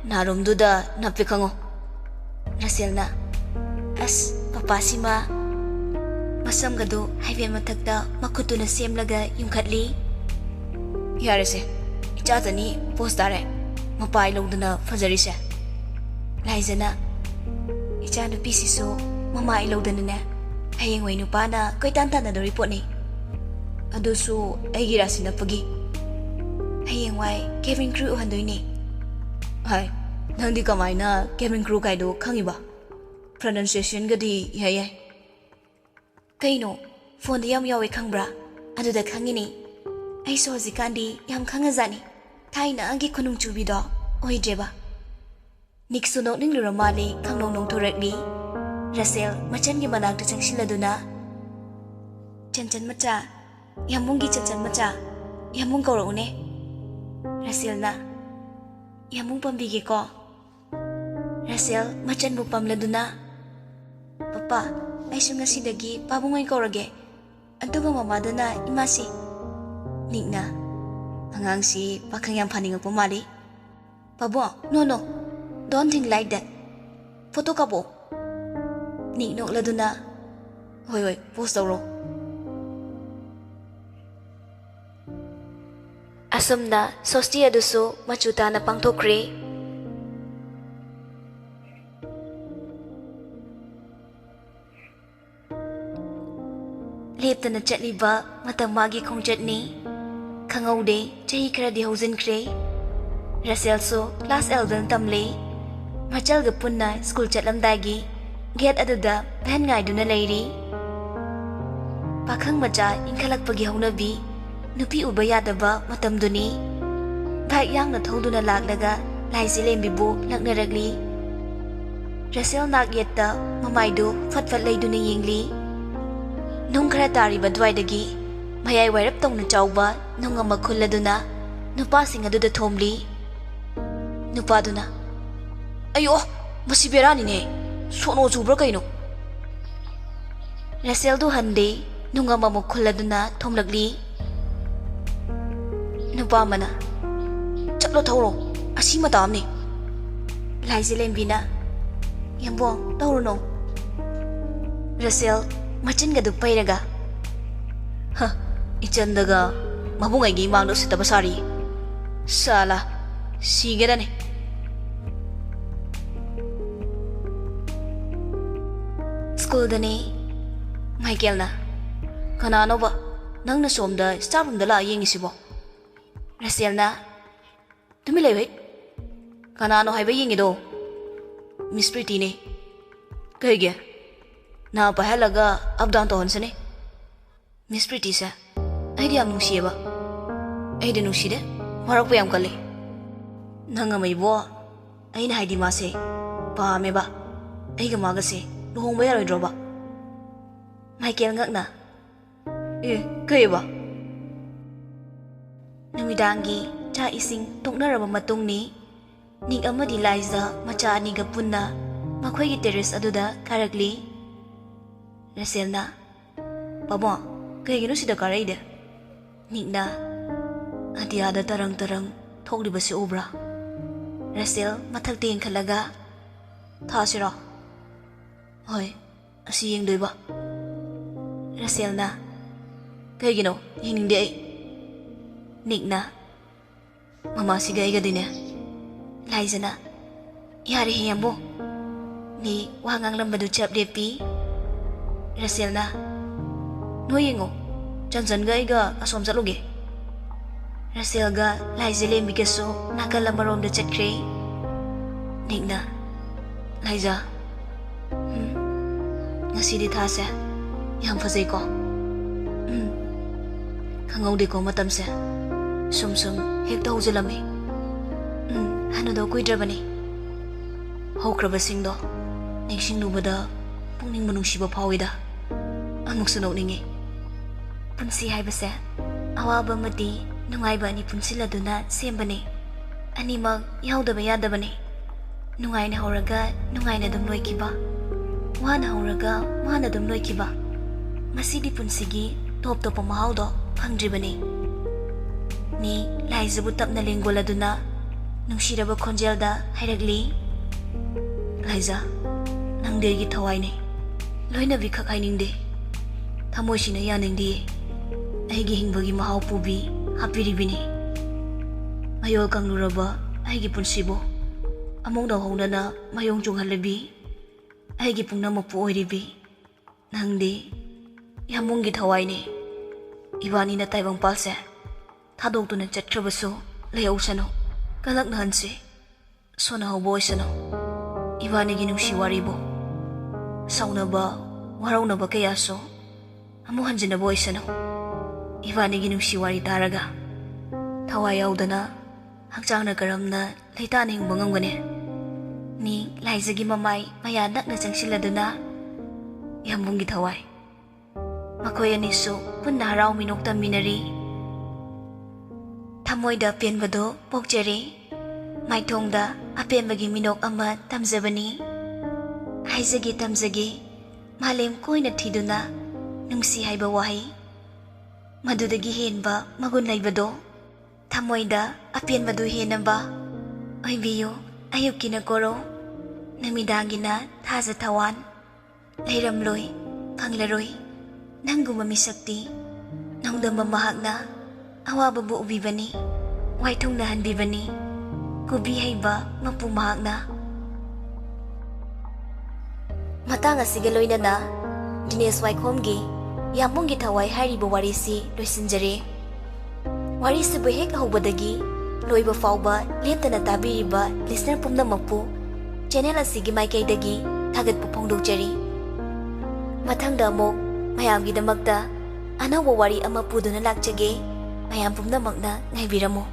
ꯅꯥꯔꯨꯝꯗꯨꯗ ꯅꯞꯄꯦ ꯈꯪꯉꯣ꯫" ꯔꯁꯦꯜꯅ, "ꯑꯁ, ꯄꯄꯥꯁꯤꯃ!" ꯃꯁꯝꯒꯗꯨ ꯍꯥꯏꯐꯦꯠ ꯃꯊꯛꯇ ꯃꯈꯨꯠꯇꯨꯅ ꯁꯦꯝꯂꯒ ꯌꯨꯡꯈꯠꯂꯤ꯫ "ꯌꯥꯔꯦꯁꯦ, ꯏꯆꯥꯇꯅꯤ ꯄꯣꯁ ꯇꯥꯔꯦ ꯃꯄꯥꯏ ꯂꯧꯗꯅ ꯐꯖꯔꯤꯁꯦ꯫" ꯂꯥꯏꯖꯅ, "ꯏꯆꯥꯅꯨꯄꯤꯁꯤꯁꯨ ꯃꯃꯥꯏ ꯂꯧꯗꯅꯅꯦ ꯍꯌꯦꯡꯋꯥꯏ ꯅꯨꯄꯥꯅ ꯀꯣꯏꯇꯥꯟ ꯇꯥꯟꯅꯗꯣꯔꯤ ꯄꯣꯠꯅꯤ꯫ ꯑꯗꯨꯁꯨ ꯑꯩꯒꯤ ꯔꯥꯁꯤ ꯅꯞꯄꯒꯤ꯫ ꯍꯌꯦꯡꯋꯥꯏ cabin crew ꯑꯣꯏꯍꯟꯗꯣꯏꯅꯦ꯫" "ꯍꯥꯏ, ꯅꯪꯗꯤ ꯀꯃꯥꯏꯅ cabin crew ꯀꯥꯏꯗꯣ ꯈꯪꯉꯤꯕ? Pronunciationꯒꯗꯤ ꯏꯍꯩ ꯌꯥꯏ꯫" "ꯀꯩꯅꯣ, ꯐꯣꯟꯗ ꯌꯥꯝ ꯌꯥꯎꯋꯦ ꯈꯪꯕ꯭ꯔꯥ? ꯑꯗꯨꯗ ꯈꯪꯉꯤꯅꯦ꯫ ꯑꯩꯁꯨ ꯍꯧꯖꯤꯛꯀꯥꯟꯗꯤ ꯌꯥꯝ ꯈꯪꯉꯖꯥꯠꯅꯤ꯫ ꯊꯥꯏꯅꯒꯤ ꯈꯨꯅꯨꯡ ꯆꯨꯕꯤꯗꯣ ꯑꯣꯏꯗ꯭ꯔꯦꯕ꯫" ꯅꯤꯛꯁꯨ ꯅꯣꯛꯅꯤꯡꯂꯨꯔ ꯃꯥꯜꯂꯦ ꯈꯪꯅꯣꯡ ꯅꯣꯡꯊꯣꯔꯛꯂꯤ꯫ ꯔꯁꯦꯜ ꯃꯆꯟꯒꯤ ꯃꯅꯥꯛꯇ ꯆꯪꯁꯤꯜꯂꯗꯨꯅ, "ꯆꯟꯆꯟ ꯃꯆꯥ, ꯌꯥꯝꯕꯨꯡꯒꯤ ꯆꯟꯆꯟ ꯃꯆꯥ, ꯌꯥꯝꯕꯨꯡ ꯀꯧꯔꯛꯎꯅꯦ꯫" ꯔꯁꯦꯜꯅ, "ꯌꯥꯝꯕꯨꯡ ꯄꯥꯝꯕꯤꯒꯦꯀꯣ?" ꯔꯁꯦꯜ ꯃꯆꯟꯕꯨ ꯄꯝꯂꯗꯨꯅ, "ꯄꯄꯥ, ꯑꯩꯁꯨ ꯉꯁꯤꯗꯒꯤ ꯄꯥꯕꯨꯡ ꯑꯣꯏꯅ ꯀꯧꯔꯒꯦ, ꯑꯗꯨꯒ ꯃꯃꯥꯗꯅ ꯏꯃꯥꯁꯤ꯫" ꯅꯤꯛꯅ, "ꯑꯉꯥꯡꯁꯤ ꯄꯥꯈꯪ ꯌꯥꯝ ꯐꯥꯅꯤꯡꯉꯛꯄ ꯃꯥꯜꯂꯤ꯫" "ꯄꯥꯕꯨꯡ, no, no, don't think like that꯫ Photo ꯀꯥꯞꯄꯣ꯫" ꯅꯤꯛ ꯅꯣꯛꯂꯗꯨꯅ, "ꯍꯣꯏ, ꯍꯣꯏ, ꯄꯣꯁ ꯇꯧꯔꯣ꯫" ꯑꯁꯨꯝꯅ ꯁꯣꯁꯇꯤ ꯑꯗꯨꯁꯨ ꯃꯆꯨ ꯇꯥꯅ ꯄꯥꯡꯊꯣꯛꯈ꯭ꯔꯦ꯫ ꯂꯦꯞꯇꯅ ꯆꯠꯂꯤꯕ ꯃꯇꯝ ꯃꯥꯒꯤ ꯈꯣꯡꯆꯠꯅꯤ꯫ ꯈꯪꯍꯧꯗꯦ, ꯆꯍꯤ ꯈꯔꯗꯤ ꯍꯧꯖꯤꯟꯈ꯭ꯔꯦ꯫ ꯔꯁꯦꯜꯁꯨ class eleven ꯇꯝꯂꯤ꯫ ꯃꯆꯜꯒ ꯄꯨꯟꯅ ꯁ꯭ꯀꯨꯜ ꯆꯠꯂꯝꯗꯥꯏꯒꯤ ꯒꯦꯠ ꯑꯗꯨꯗ ꯚꯦꯟ ꯉꯥꯏꯗꯨꯅ ꯂꯩꯔꯤ꯫ ꯄꯥꯈꯪ ꯃꯆꯥ ꯏꯟꯈꯠꯂꯛꯄꯒꯤ ꯍꯧꯅꯕꯤ, ꯅꯨꯄꯤ ꯎꯕ ꯌꯥꯗꯕ ꯃꯇꯝꯗꯨꯅꯤ꯫ ꯕꯥꯏꯛ ꯌꯥꯡꯅ ꯊꯧꯗꯨꯅ ꯂꯥꯛꯂꯒ ꯂꯥꯏꯖꯂꯦꯝꯕꯤꯕꯨ ꯂꯛꯅꯔꯛꯂꯤ꯫ ꯔꯁꯦꯜ ꯅꯥꯛ ꯌꯦꯠꯇ ꯃꯃꯥꯏꯗꯨ ꯐꯠ ꯐꯠ ꯂꯩꯗꯨꯅ ꯌꯦꯡꯂꯤ꯫ ꯅꯨꯡ ꯈꯔ ꯇꯥꯔꯤꯕ ꯑꯗꯨꯋꯥꯏꯗꯒꯤ ꯃꯌꯥꯏ ꯋꯥꯏꯔꯞ ꯇꯧꯅ ꯆꯥꯎꯕ ꯅꯨꯡ ꯑꯃ ꯈꯨꯜꯂꯗꯨꯅ ꯅꯨꯄꯥꯁꯤꯡ ꯑꯗꯨꯗ ꯊꯣꯝꯂꯤ꯫ ꯅꯨꯄꯥꯗꯨꯅ, "ꯑꯌꯣ, ꯃꯁꯤ ꯕꯦꯔꯥꯅꯤꯅꯦ꯫ ꯁꯣꯅꯣ ꯆꯨꯕ꯭ꯔꯥ ꯀꯩꯅꯣ?" ꯔꯁꯦꯜꯗꯨ ꯍꯟꯗꯦ, ꯅꯨꯡ ꯑꯃꯃꯨꯛ ꯈꯨꯜꯂꯗꯨꯅ ꯊꯣꯝꯂꯛꯂꯤ꯫ ꯅꯨꯄꯥ ꯑꯃꯅ, "ꯆꯠꯂꯣ ꯊꯧꯔꯣ, ꯑꯁꯤ ꯃꯇꯥꯝꯅꯤ꯫" ꯂꯥꯏꯖꯂꯦꯝꯕꯤꯅ, "ꯌꯥꯝꯕꯣꯡ, ꯇꯧꯔꯨꯅꯨ꯫" ꯔꯁꯦꯜ ꯃꯆꯤꯟꯒꯗꯨ ꯄꯩꯔꯒ, "ꯍ, ꯏꯆꯟꯗꯒ ꯃꯕꯨꯡ ꯑꯩꯒꯤ ꯏꯃꯥꯡꯗ ꯎꯁꯤꯠꯇꯕ ꯁꯥꯔꯤ꯫ ꯁꯥꯂꯥ, ꯁꯤꯒꯗꯅꯤ꯫" ꯁ꯭ꯀꯨꯜꯗꯅꯤ꯫ ꯃꯥꯏꯀꯦꯜꯅ, "ꯀꯅꯥꯅꯣꯕ ꯅꯪꯅ ꯁꯣꯝꯗ ꯁ꯭ꯇꯥꯐ ꯔꯨꯝꯗ ꯂꯥꯛꯑ ꯌꯦꯡꯉꯤꯁꯤꯕꯣ?" ꯔꯁꯦꯜꯅ, "ꯇꯨꯃꯤꯟ ꯂꯩꯌꯨ ꯍꯦ꯫ ꯀꯅꯥꯅꯣ ꯍꯥꯏꯕ ꯌꯦꯡꯉꯤꯗꯣ?" "ꯃꯤꯁ ꯄ꯭ꯔꯤꯇꯤꯅꯦ꯫" "ꯀꯩꯒꯤ? ꯅꯥ ꯄꯥꯏꯍꯜꯂꯒ ꯑꯞ ꯗꯥꯎꯟ ꯇꯧꯍꯟꯁꯅꯤ꯫" "ꯃꯤꯁ ꯄ꯭ꯔꯤꯇꯤꯁꯦ ꯑꯩꯗꯤ ꯌꯥꯝ ꯅꯨꯡꯁꯤꯌꯦꯕ꯫ ꯑꯩꯗꯤ ꯅꯨꯡꯁꯤꯗꯦ, ꯋꯥꯔꯛꯄ ꯌꯥꯝ ꯀꯜꯂꯤ꯫ ꯅꯪ ꯑꯃ ꯏꯕꯣ, ꯑꯩꯅ ꯍꯥꯏꯗꯤ ꯃꯥꯁꯦ ꯄꯥꯝꯃꯦꯕ꯫ ꯑꯩꯒ ꯃꯥꯒꯁꯦ ꯂꯨꯍꯣꯡꯕ ꯌꯥꯔꯣꯏꯗ꯭ꯔꯣꯕ?" ꯃꯥꯏꯀꯦꯜ ꯉꯛꯅ, "ꯑꯦ, ꯀꯩꯕ?" ꯅꯨꯃꯤꯗꯥꯡꯒꯤ ꯆꯥꯛ ꯏꯁꯤꯡ ꯇꯣꯛꯅꯔꯕ ꯃꯇꯨꯡꯅꯤ꯫ ꯅꯤꯛ ꯑꯃꯗꯤ ꯂꯥꯏꯖ ꯃꯆꯥ ꯑꯅꯤꯒ ꯄꯨꯟꯅ ꯃꯈꯣꯏꯒꯤ ꯇꯦꯔꯦꯁ ꯑꯗꯨꯗ ꯀꯥꯔꯛꯂꯤ꯫ ꯔꯁꯦꯜꯅ, "ꯄꯥꯕꯨꯡ, ꯀꯩꯒꯤꯅꯣ ꯁꯤꯗ ꯀꯥꯔꯛꯏꯗꯤ?" ꯅꯤꯛꯅ, "ꯑꯇꯤꯌꯥꯗ ꯇꯔꯪ ꯇꯔꯪ ꯊꯣꯛꯂꯤꯕꯁꯤ ꯎꯕ꯭ꯔꯥ?" ꯔꯁꯦꯜ ꯃꯊꯛꯇ ꯌꯦꯡꯈꯠꯂꯒ, "ꯊꯥꯁꯤꯔꯣ?" "ꯍꯣꯏ, ꯑꯁꯤ ꯌꯦꯡꯗꯣꯏꯕ꯫" ꯔꯁꯦꯜꯅ, "ꯀꯩꯒꯤꯅꯣ? ꯌꯦꯡꯅꯤꯡꯗꯦ ꯑꯩ꯫" ꯅꯤꯛꯅ, "ꯃꯃꯥꯁꯤꯒ ꯑꯩꯒꯗꯤꯅꯦ꯫" ꯂꯥꯏꯖꯅ, "ꯌꯥꯔꯦꯍꯦ ꯌꯥꯝꯕꯨꯡ, ꯃꯤ ꯋꯥ ꯉꯥꯡꯂꯝꯕꯗꯨ ꯆꯞ ꯂꯦꯞꯄꯤ꯫" ꯔꯁꯦꯜꯅ, "ꯅꯣꯏ ꯌꯦꯡꯉꯣ, ꯆꯟꯆꯟꯒ ꯑꯩꯒ ꯑꯁꯣꯝ ꯆꯠꯂꯨꯒꯦ꯫" ꯔꯁꯦꯜꯒ ꯂꯥꯏꯖꯂꯦꯝꯕꯤꯒꯁꯨ ꯅꯥꯀꯜ ꯑꯃꯔꯣꯝꯗ ꯆꯠꯈ꯭ꯔꯦ꯫ ꯅꯤꯛꯅ, "ꯂꯥꯏꯖ, ꯎꯝ, ꯉꯁꯤꯗꯤ ꯊꯥꯁꯦ ꯌꯥꯝ ꯐꯖꯩꯀꯣ꯫ ꯎꯝ, ꯈꯪꯍꯧꯗꯦꯀꯣ ꯃꯇꯝꯁꯦ꯫ ꯁꯨꯝ ꯁꯨꯝ ꯍꯦꯛꯇ ꯍꯧꯖꯤꯜꯂꯝꯃꯤ꯫ ꯎꯝ, ꯍꯅꯨꯗꯧ ꯀꯨꯏꯗ꯭ꯔꯕꯅꯤ꯫" ꯍꯧꯈ꯭ꯔꯕꯁꯤꯡꯗꯣ ꯅꯤꯡꯁꯤꯡꯂꯨꯕꯗ ꯄꯨꯛꯅꯤꯡꯕꯨ ꯅꯨꯡꯁꯤꯕ ꯐꯥꯎꯏꯗ꯫ ꯑꯃꯨꯛꯁꯨ ꯅꯣꯛꯅꯤꯡꯉꯤ꯫ ꯄꯨꯟꯁꯤ ꯍꯥꯏꯕꯁꯦ ꯑꯋꯥꯕ ꯑꯃꯗꯤ ꯅꯨꯡꯉꯥꯏꯕ ꯑꯅꯤ ꯄꯨꯟꯁꯤꯜꯂꯗꯨꯅ ꯁꯦꯝꯕꯅꯤ꯫ ꯑꯅꯤꯃꯛ ꯌꯥꯎꯗꯕ ꯌꯥꯗꯕꯅꯤ꯫ ꯅꯨꯡꯉꯥꯏꯅ ꯍꯧꯔꯒ ꯅꯨꯡꯉꯥꯏꯅ ꯑꯗꯨꯝ ꯂꯣꯏꯈꯤꯕ, ꯋꯥꯅ ꯍꯧꯔꯒ ꯋꯥꯅ ꯑꯗꯨꯝ ꯂꯣꯏꯈꯤꯕ꯫ ꯃꯁꯤꯗꯤ ꯄꯨꯟꯁꯤꯒꯤ ꯇꯣꯞ ꯇꯣꯞꯄ ꯃꯍꯥꯎꯗꯣ ꯐꯪꯗ꯭ꯔꯤꯕꯅꯤ꯫ ꯃꯤ ꯂꯥꯏꯖꯕꯨ ꯇꯞꯅ ꯂꯦꯡꯒꯣꯜꯂꯗꯨꯅ ꯅꯨꯡꯁꯤꯔꯕ ꯈꯣꯟꯖꯦꯜꯗ ꯍꯥꯏꯔꯛꯂꯤ, "ꯂꯥꯏꯖ, ꯅꯪꯗꯤ ꯑꯩꯒꯤ ꯊꯋꯥꯏꯅꯤ꯫ ꯂꯣꯏꯅꯕꯤꯈꯛ ꯍꯥꯏꯅꯤꯡꯗꯦ꯫ ꯊꯃꯣꯏꯁꯤꯅ ꯌꯥꯅꯤꯡꯗꯤꯌꯦ꯫ ꯑꯩꯒꯤ ꯍꯤꯡꯕꯒꯤ ꯃꯍꯥꯎ ꯄꯨꯕꯤ ꯍꯥꯞꯄꯤꯔꯤꯕꯤꯅꯤ꯫ ꯃꯌꯣꯜ ꯀꯪꯂꯨꯔꯕ ꯑꯩꯒꯤ ꯄꯨꯟꯁꯤꯕꯨ ꯑꯃꯨꯛ ꯅꯧꯍꯧꯅꯅ ꯃꯌꯣꯡ ꯆꯣꯡꯍꯜꯂꯕꯤ ꯑꯩꯒꯤ ꯄꯨꯝꯅꯃꯛꯄꯨ ꯑꯣꯏꯔꯤꯕꯤ ꯅꯪꯗꯤ ꯌꯥꯝꯕꯨꯡꯒꯤ ꯊꯋꯥꯏꯅꯤ꯫ ꯏꯕꯥꯅꯤꯅ ꯇꯥꯏꯕꯪꯄꯥꯜꯁꯦ ꯊꯥꯗꯣꯛꯇꯨꯅ ꯆꯠꯈ꯭ꯔꯕꯁꯨ ꯂꯩꯍꯧꯁꯅꯨ꯫ ꯀꯂꯛꯅꯍꯟꯁꯤ꯫ ꯁꯣꯟꯅꯍꯧꯕ ꯑꯣꯏꯁꯅꯨ꯫ ꯏꯕꯥꯅꯤꯒꯤ ꯅꯨꯡꯁꯤ ꯋꯥꯔꯤꯕꯨ ꯁꯥꯎꯅꯕ, ꯋꯥꯔꯧꯅꯕ ꯀꯌꯥꯁꯨ ꯑꯃꯨꯛ ꯍꯟꯖꯤꯟꯅꯕ ꯑꯣꯏꯁꯅꯨ꯫ ꯏꯕꯥꯅꯤꯒꯤ ꯅꯨꯡꯁꯤ ꯋꯥꯔꯤ ꯇꯥꯔꯒ ꯊꯋꯥꯏ ꯌꯥꯎꯗꯅ ꯍꯛꯆꯥꯡꯅ ꯀꯔꯝꯅ ꯂꯩꯇꯥꯅ ꯍꯤꯡꯕ ꯉꯝꯒꯅꯤ?" ꯃꯤ ꯂꯥꯏꯖꯒꯤ ꯃꯃꯥꯏ ꯃꯌꯥ ꯅꯛꯅ ꯆꯪꯁꯤꯜꯂꯗꯨꯅ ꯌꯥꯝꯕꯨꯡꯒꯤ ꯊꯋꯥꯏ꯫ ꯃꯈꯣꯏ ꯑꯅꯤꯁꯨ ꯄꯨꯟꯅ ꯍꯔꯥꯎ ꯃꯤꯅꯣꯛ ꯇꯝꯃꯤꯟꯅꯔꯤ꯫ ꯊꯃꯣꯏꯗ ꯑꯄꯦꯟꯕꯗꯣ ꯄꯣꯛꯆꯔꯤ꯫ ꯃꯥꯏꯊꯣꯡꯗ ꯑꯄꯦꯟꯕꯒꯤ ꯃꯤꯅꯣꯛ ꯑꯃ ꯇꯝꯖꯕꯅꯤ꯫ ꯍꯥꯏꯖꯒꯦ ꯇꯝꯖꯒꯦ, ꯃꯥꯂꯦꯝ ꯀꯣꯏꯅ ꯊꯤꯗꯨꯅ ꯅꯨꯡꯁꯤ ꯍꯥꯏꯕ ꯋꯥꯍꯩ ꯃꯗꯨꯗꯒꯤ ꯍꯦꯟꯕ ꯃꯒꯨꯟ ꯂꯩꯕꯗꯣ꯫ ꯊꯃꯣꯏꯗ ꯑꯄꯦꯟꯕꯗꯨ ꯍꯦꯟꯅꯕ ꯑꯣꯏꯕꯤꯌꯨ꯫ ꯑꯌꯨꯛꯀꯤꯅ ꯀꯣꯔꯧ, ꯅꯨꯃꯤꯗꯥꯡꯒꯤꯅ ꯊꯥꯖ ꯊꯋꯥꯟ꯫ ꯂꯩꯔꯝꯂꯣꯏ, ꯐꯪꯂꯔꯣꯏ ꯅꯪꯒꯨꯝꯕ ꯃꯤꯁꯛꯇꯤ꯫ ꯅꯣꯡꯗꯝꯕ ꯃꯍꯥꯛꯅ ꯑꯋꯥꯕꯕꯨ ꯎꯕꯤꯕꯅꯤ, ꯋꯥꯏꯊꯨꯡꯅꯍꯟꯕꯤꯕꯅꯤ꯫ ꯀꯨꯕꯤ ꯍꯩꯕ ꯃꯄꯨ ꯃꯍꯥꯛꯅ꯫ ꯃꯇꯥꯡ ꯑꯁꯤꯒ ꯂꯣꯏꯅꯅ ꯗꯤꯅꯦꯁ ꯋꯥꯏꯈꯣꯝꯒꯤ ꯌꯥꯝꯕꯨꯡꯒꯤ ꯊꯋꯥꯏ ꯍꯥꯏꯔꯤꯕ ꯋꯥꯔꯤꯁꯤ ꯂꯣꯏꯁꯤꯟꯖꯔꯦ꯫ ꯋꯥꯔꯤꯁꯤꯕꯨ ꯍꯦꯛ ꯍꯧꯕꯗꯒꯤ ꯂꯣꯏꯕ ꯐꯥꯎꯕ ꯂꯦꯞꯇꯅ ꯇꯥꯕꯤꯔꯤꯕ ꯂꯤꯁꯅꯔ ꯄꯨꯝꯅꯃꯛꯄꯨ ꯆꯦꯅꯦꯜ ꯑꯁꯤꯒꯤ ꯃꯥꯏꯀꯩꯗꯒꯤ ꯊꯥꯒꯠꯄ ꯐꯣꯡꯗꯣꯛꯆꯔꯤ꯫ ꯃꯊꯪꯗ ꯑꯃꯨꯛ ꯃꯌꯥꯝꯒꯤꯗꯃꯛꯇ ꯑꯅꯧꯕ ꯋꯥꯔꯤ ꯑꯃ ꯄꯨꯗꯨꯅ ꯂꯥꯛꯆꯒꯦ꯫ ꯃꯌꯥꯝ ꯄꯨꯝꯅꯃꯛꯅ ꯉꯥꯏꯕꯤꯔꯝꯃꯨ꯫